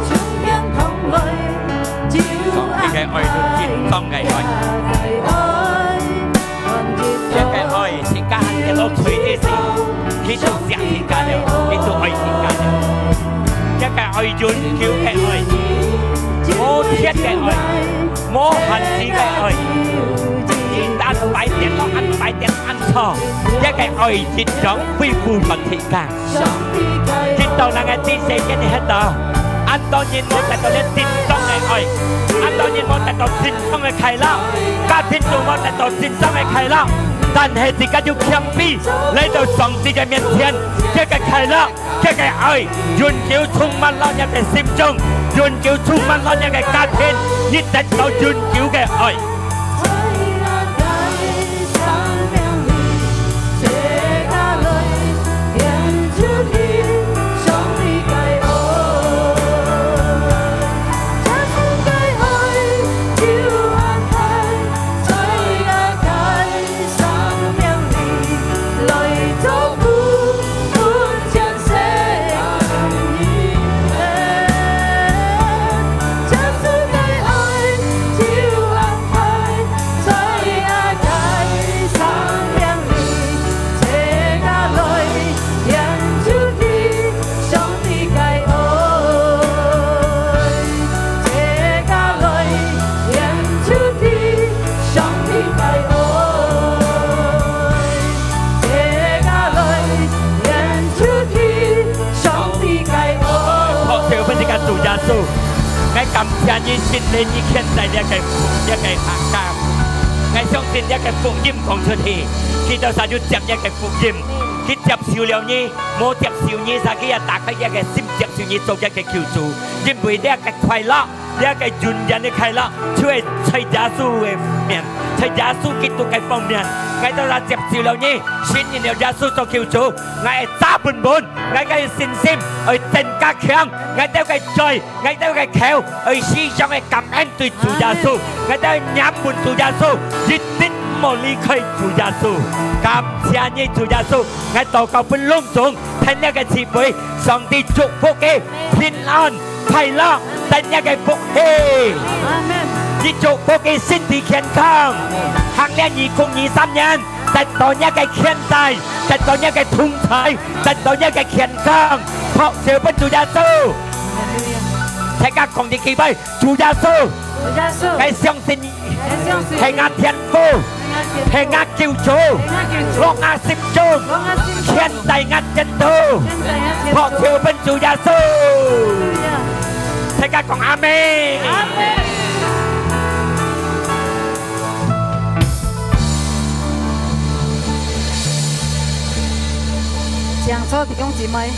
從天堂來，就上帝个愛，就真正个愛。 這个愛，自家還跌落水个時，佢就惜自家了，佢就愛自家了。這个愛永久个愛，無缺个愛，無限制个愛，一旦擺跌落，恁擺跌落，恁錯，這个愛一樣恢復還自家。 直到𠊎个知識今日歇到，恁多人無得到這真正个愛，恁多人無得到真正个快樂，家庭都無得到真正个快樂，但係自家有謙卑來到上帝个面前，這个快樂，這个愛，永久充滿落若个心中，永久充滿落若个家庭，你得到永久个愛。 拍手分自家主耶穌。𠊎感謝你，聖靈，你牽帶這个，這个客家。𠊎相信這个福音講出去，佢兜儕就接這个福音，佢接受了你，無接受你儕，佢也打開這个心接受你做這个救主，因為這个快樂， 這个永遠个快樂，就係在耶穌个面，在耶穌基督个方面。𠊎兜若接受了你，信任了耶穌做救主，𠊎个揸穩穩，𠊎个信心愛增加強，𠊎兜个嘴，𠊎兜个口，愛時常个感恩對主耶穌，𠊎兜愛黏穩主耶穌，一定毋好離開主耶穌。感謝你，主耶穌，𠊎禱告分攏總，聽這个聚會，上帝祝福佢平安。 快樂，得若个福氣。阿門。你祝福佢身體健康，行了二空二三年，得到若个牽帶，得到若个同在，得到若个健康，拍手分主耶穌。大家講一句話，主耶穌，主耶穌，𠊎相信你。 𠊎相信你。係𠊎天父，係𠊎救主，係𠊎救主，落𠊎心中，落𠊎心中，牽帶𠊎前途，牽帶𠊎前途，拍手分主耶穌。哈利路亞。大家講阿門。阿門。請坐，弟兄姊妹。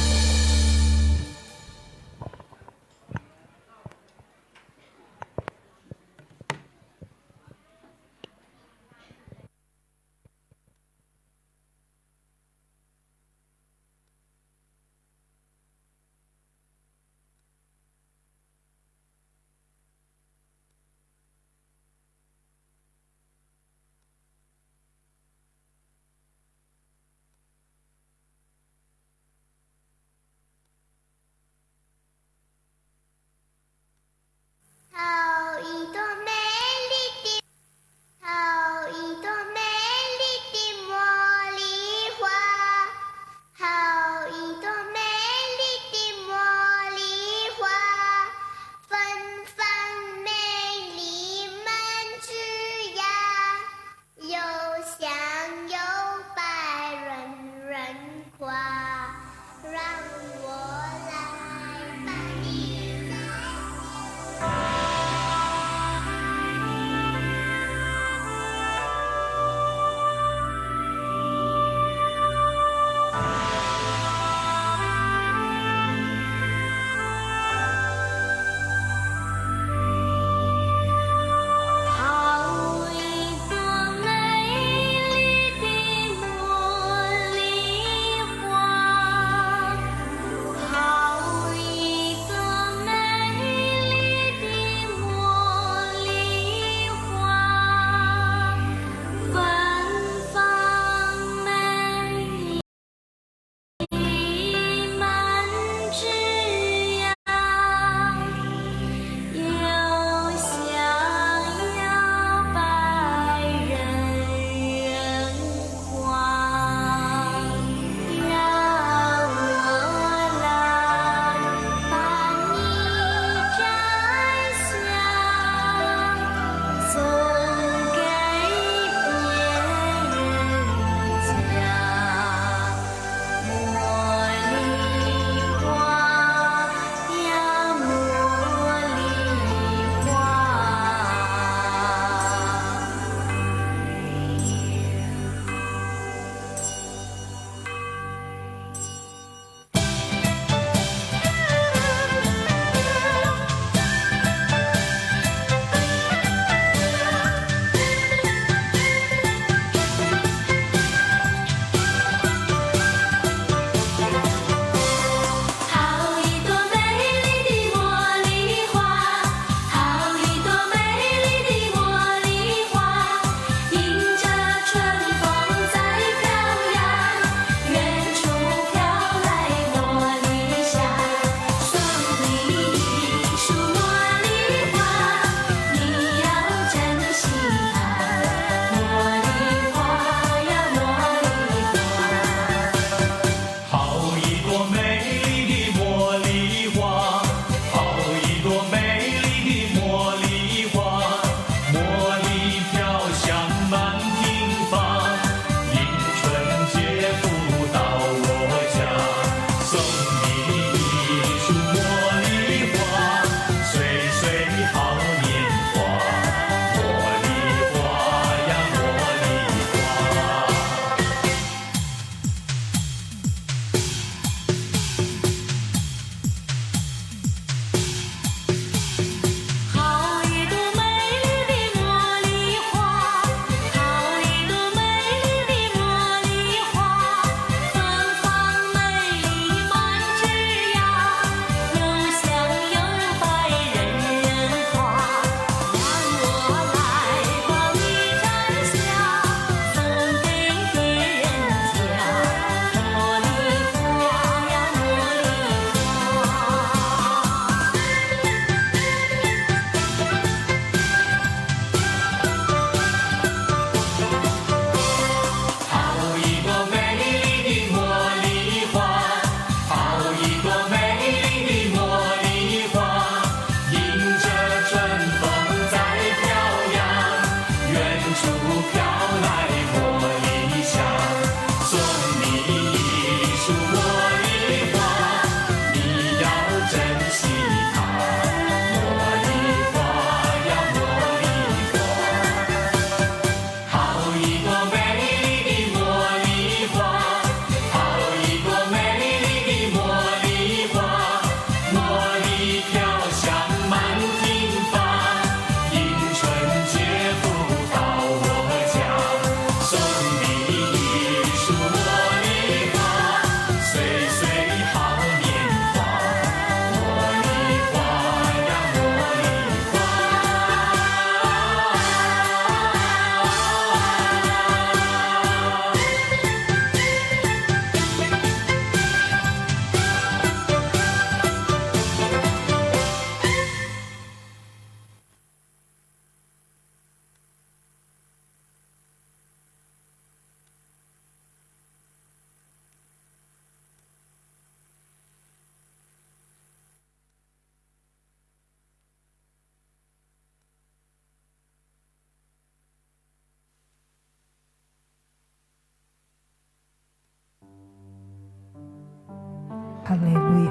哈利路亞！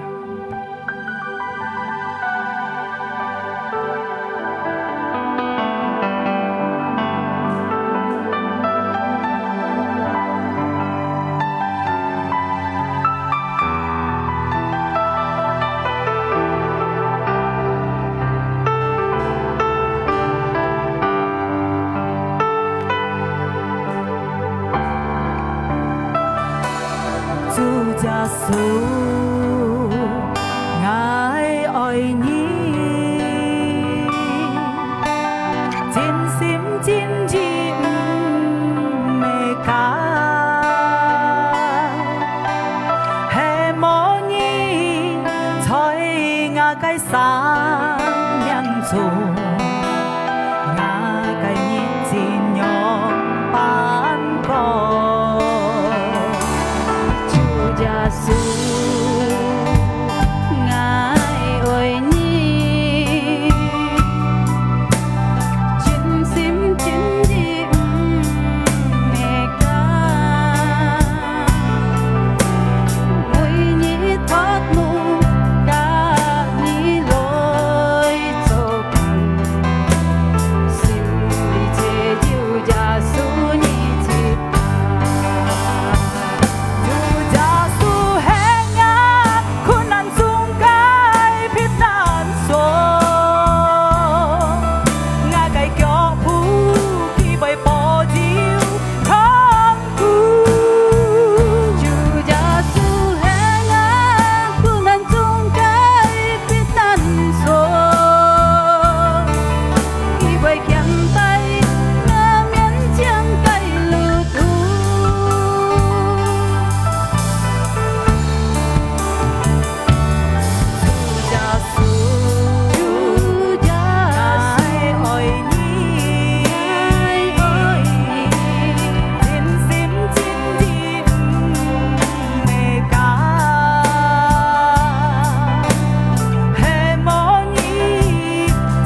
主耶穌，𠊎愛你，盡心盡意毋會假，係無你在𠊎个 生命中，𠊎个日子仰般過？主耶穌，𠊎愛你，盡心盡意毋會假。 每日渴慕佮你來做伴，心裡只有耶穌你一个。主耶穌係𠊎困難中个避難所，𠊎个腳步佢會保佑 看顧。主耶穌係𠊎苦難中个避難所，佢會牽帶𠊎面前个路途。 主耶穌，主耶穌，𠊎愛你，𠊎愛你，盡心盡意毋會假，係無你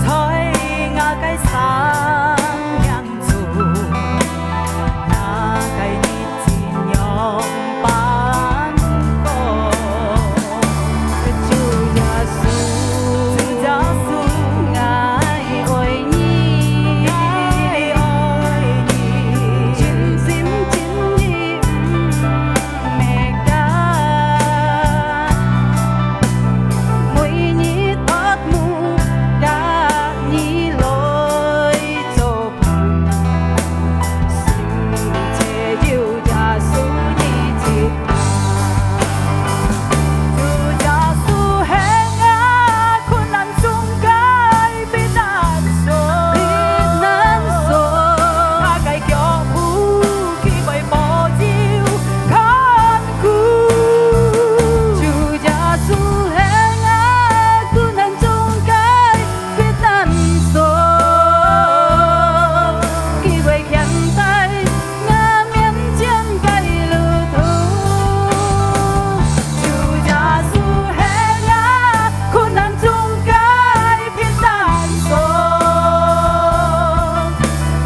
在𠊎个生命 主，𠊎个日子仰般過？主耶穌，主耶穌，𠊎愛你，𠊎愛你，盡心盡意毋會假，每日渴慕佮你來做 心裡只有耶穌你一个。主耶穌係𠊎困難中个避難所，避難所，𠊎个腳步佢會保佑看顧。主耶穌係𠊎困難中个 避難所，佢會牽帶𠊎面前个路途。主耶穌係𠊎困難中个避難所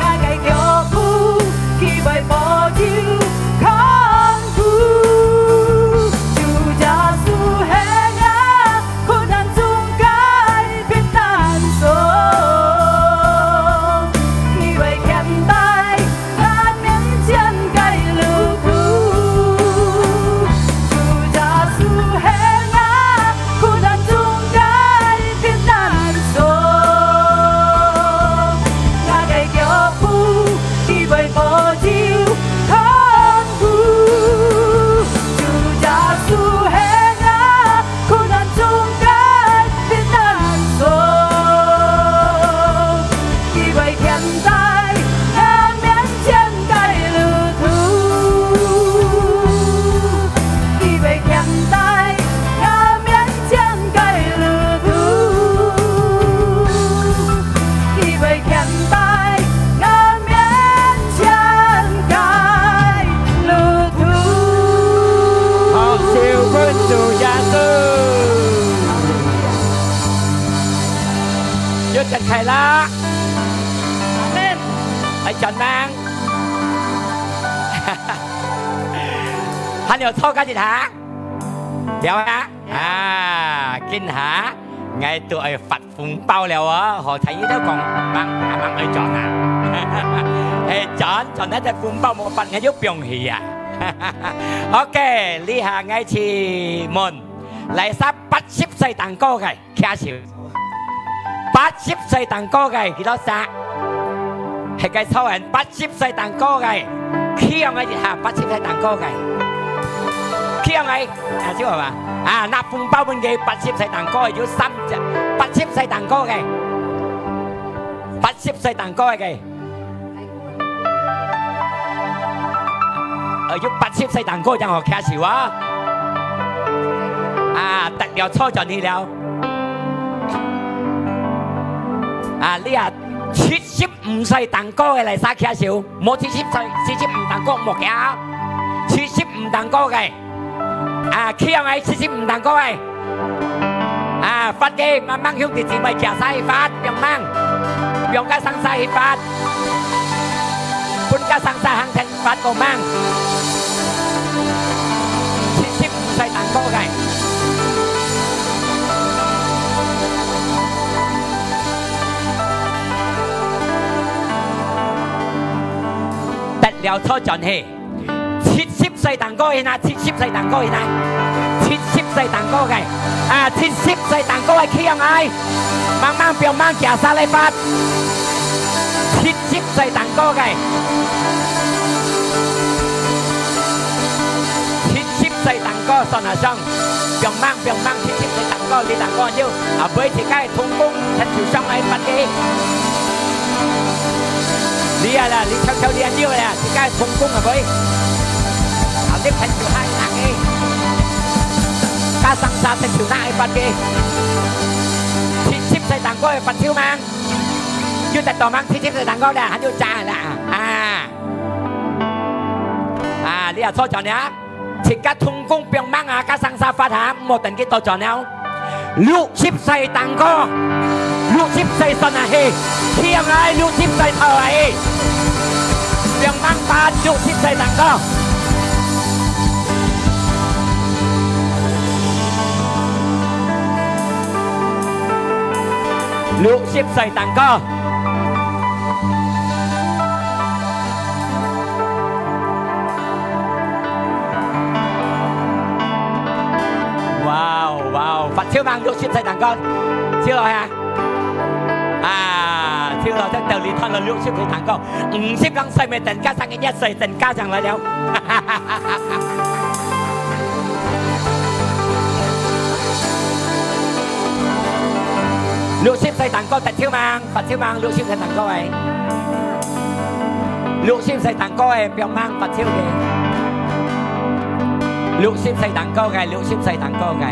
，𠊎个腳步佢會保佑看顧。主耶穌係𠊎 困難中个避難所，佢會牽帶𠊎面前个路途。主耶穌係𠊎困難中个避難所，𠊎个腳步佢會保佑看顧。主耶穌係𠊎 困難中个避難所，佢會牽帶𠊎面前个路途，佢會牽帶𠊎面前个路途，佢會牽帶𠊎面前个路途。好，受分主耶穌。 有真快樂。阿門。來，掌聲。還有坐个一下。了啊。啊，今下，𠊎都愛發紅包了哦，好，大家都講，吂，啊，吂愛轉啊。係，轉，轉那隻紅包無發，𠊎就放棄啊。OK，這下𠊎去問，哪儕八十歲當高个，舉手。八十歲當高个，幾多儕？係个，抽人，八十歲當高个，企起來一下，八十歲當高个。企起來，啊，就好吧。啊，拿紅包分佢，八十歲當高个有三隻，八十歲當高个，八十歲當高个。呃，有八十歲當高正好舉手啊。啊，得了，抽轉去了。啊，這啊，七十五歲當高个哪儕舉手，無七十歲，七十五當高莫舉啊。七十五當高个，啊，企起來，七十五當高个。啊，發个，慢慢兄弟姊妹，舉儕去發，放吂，放該生儕去發，分該生儕行前發，放吂。七十五歲當高个。 得了，抽轉去。七十歲當高个啊，七十歲當高个啊，七十歲當高个，啊，七十歲當高个企起來，慢慢放吂，舉儕來發。七十歲當高个，七十歲當高，算啊上，放吂，放吂，七十歲當高，你當高就，啊，為自家 同工，親像上來發个。你啊啦，你跳跳你啊溜啦，自家同工啊，喂。啊，你親像下一個。加上啥親像哪會發个？七十歲當高个發手吂？有得到吂？七十歲當高啦，還有加啦，啊。啊，你啊，坐轉了。 自家同工放吂啊，加上啥發下，莫等佢倒轉了。六十歲當高，六十歲算啊係，企起來，六十歲頭啊係，放吂發，六十歲當高。六十歲當高。 哇哦，哇哦，發手吂，六十歲當高，手落下。啊，手落，這兜裡看到六十歲當高，五十零歲乜增加上一歲，增加上來了。六十歲當高，發手吂。 發手吂，六十歲當高个。六十歲當高个，放吂發手个。六十歲當高个，六十歲當高个。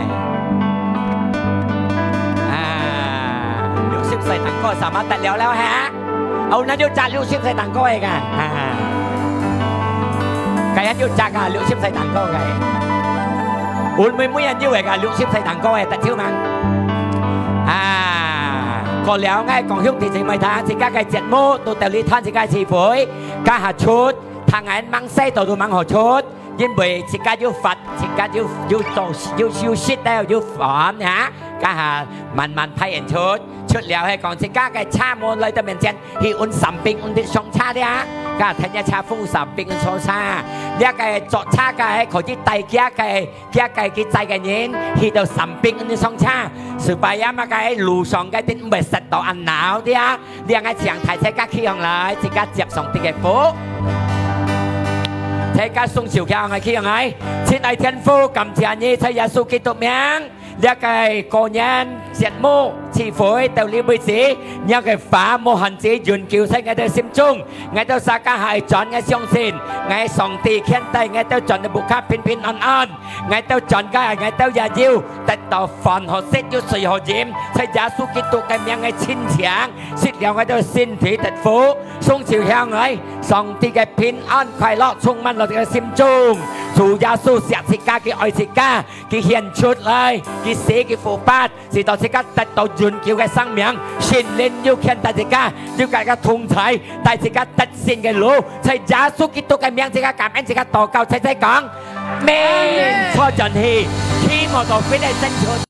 啊，六十歲當高，啥物得了了哈？哦，該就摘六十歲當高个个。啊，該就摘个六十歲當高个。 阮妹妹人有个啊，六十歲當高个，得手吂？啊，過了，𠊎講兄弟姊妹聽，自家个節目都兜裡趁自家个聚會，加下出，聽𠊎吂使到都吂好出，因為自家有發，自家有，有做，有休息了，有煩哈，加下慢慢排演出。出了係講自家个車無來到面前，去問三兵，問得上車了，加下聽這車夫三兵坐車，這个坐車个係可以帶佢个 佢个佢載个人去到三兵恁樣上車，supaya麼个路上个人毋會塞到恁鬧个啊。這个請大自家企䟘來，自家接上帝个福。大家雙手擎䟘來，企䟘來。親愛天父，感謝你，在耶穌基督名，這个過年節目聚會到這為止，你个話無限制永久在𠊎兜心中。 𠊎兜自家還轉，𠊎相信，𠊎上帝牽帶𠊎兜轉到屋下平平安安。𠊎兜轉个，𠊎兜也有得到飯好食，有水好飲，在耶穌基督个名个親情，食了𠊎兜身體得福，雙手擎䟘來，上帝个平安快樂充滿落這个心中。主耶穌惜自家，佢愛自家，佢獻出來，佢死，佢復活， 使到自家得到永久个生命，聖靈又牽帶自家，又佮自家同在，帶自家得勝个路，在耶穌基督个名，自家感恩，自家禱告，齊齊講，阿門。坐轉去，企你莫到回来山丘